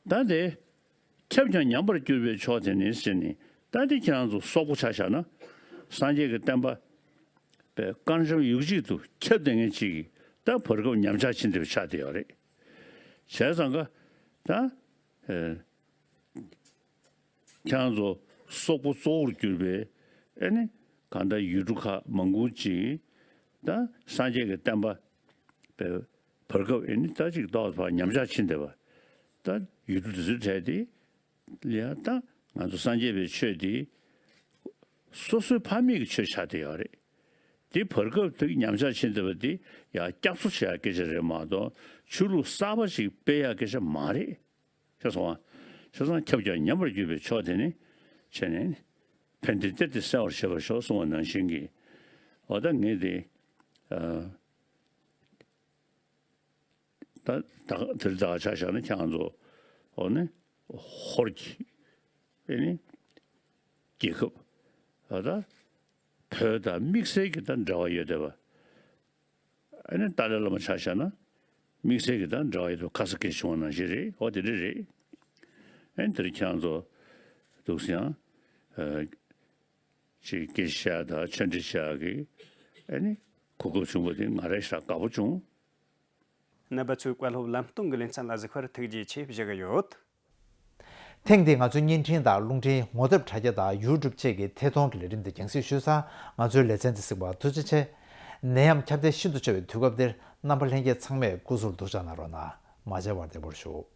ད་དེ། ཁྱབ་ཀྱང་ཉམས་པར་གྱུར་པའི་ཕྱོགས་དེ་ནི་ཟེར་ནས། ད་དེ་ཁྱེད་རང་ཚོ་སོག་པོ་ཆ་བཞག་ན། སངས་རྒྱས་ཀྱི་བསྟན་པ་པའི་དཀར་འཇམ་ཡུག་གཅིག་ཏུ་ཁྱབ་བསྡད་མཁན་ཅིག་གིས་ད་བར་སྐབས་ཉམས་ཆག་ཕྱིན་བསྡད་པ་ཆགས་བསྡད་ཡོད་རེད། བྱས་ཙང་ཀ་ད། ཨེ། ཁྱེད་རང་ཚོ་སོག་པོ་གཙོ་བོར་གྱུར་པའི་ཨེ་ནི་གང་ལྟར་ཡུལ་གྲུ་ཁག་མང་པོ་ཅིག་ད་སངས་རྒྱས་ཀྱི་བསྟན་པ་པའི་བར་སྐབས་ཨེ་ནི་ད་ཅིག་ཏོག་ཙམ་ཉམས་ཆག་ཕྱིན་བསྡད་པ། ད་ཡུལ་གྲུ་དེ་ཚོའི་གྲས་དེ་ལ་ཡང་ད་ང་ཚོ་སངས་རྒྱས་པའི་ཆོས་དེ་སོ་སོའི་ཕ་མེས་ཀྱི་ཆོས་ཆགས་བསྡད་ཡོད་རེད། དེ་བར་སྐབས་དེ་ཉམས་ཆག་ཕྱིན་བསྡད་པ་དེ་ཡང་བསྐྱར་གསོ་བྱེད་ཡག་སྐད་ཆ་རེད་མ་གཏོགས་ཆོས་ལུགས་གསར་པ་ཞིག་སྤེལ་ཡག་སྐད་ཆ་མ་རེད། ཤེས་སོང་ང་། བྱས་ཙང་ཁྱབ་ཀྱང་ཉམས་པར་གྱུར་པའི་ཕྱོགས་དེ་ནི་བྱས་ནས་ཕན་བདེ་གཏེར་དེ་གསལ་བར་བྱེད་པར་ཤོག་གསུངས་པ་ནང་བཞིན་གྱི། འོ་ད་ངས་དེ། ཨ། ད་ད་དེར་ད་ཆ་བཞག་ན་ཁྱེད་རང་ཚོ་འོ་ནི་ཧོར་གྱི་ཨེ་ནི་རྒྱལ་ཁབ་ཨ་ད་བོད་དང་དམིགས་བསལ་གྱི་ད་འབྲེལ་བ་ཡོད་བསྡད་པ། ཨ་ནི་ཏཱ་ལའི་བླ་མ་ཆ་བཞག་ན་དམིགས་བསལ་གྱི་དང་འབྲེལ་བ་ཡོད་པ་ཁ་ས་སྐད་བྱུང་བ་ནང་བཞིན་རེད། འོ་དེ་འདྲ་རེད། ཨ་ནི་དེར་ཁྱེད་རང་ཚོ་འདུག་སེ་ཡང་ཅིག་སྐད་ཆ་བཤད་དང་ཆོས་འབྲེལ་བྱ་གི་ཨ་ནི་གོ་སྐབས་བྱུང་བ་དེ་ང་རང་ཞེ་དྲག་དགའ་པོ་བྱུང་། རྣམ་པ་ཚོས་བཀའ་སློབ་ལམ་སྟོན་གྱི་ལེ་ཚན་ལ་གཟིགས་པར་ཐུགས་རྗེ་ཆེ་ཞུ་གི་ཡོད། ཐེངས་འདིའི་ང་ཚོའི་བརྙན་འཕྲིན་དང་རླུང་འཕྲིན་ངོ་དེབ་དྲ་རྒྱ་དང་ཡུ་ཊུབ་བཅས་ཀྱི་ཐད་གཏོང་གི་ལས་རིམ་འདི་རྒྱང་སྲིང་ཞུས་ཚར། ང་ཚོའི་ལེ་ཚན་འདི་གཟིགས་པར་ཐུགས་རྗེ་ཆེ། ནད་ཡམས་ཁྱབ་གདལ་ཤིན་ཏུ་ཆེ་བའི་དུས་སྐབས་འདིར་རྣམ་པ་ལྷན་རྒྱས་ཚང་མས་སྐུ་གཟུགས་སྡུག་ཅག་གནང་རོགས་གནང་། མ་མཇལ་བར་བདེ་པོར་བཞུགས།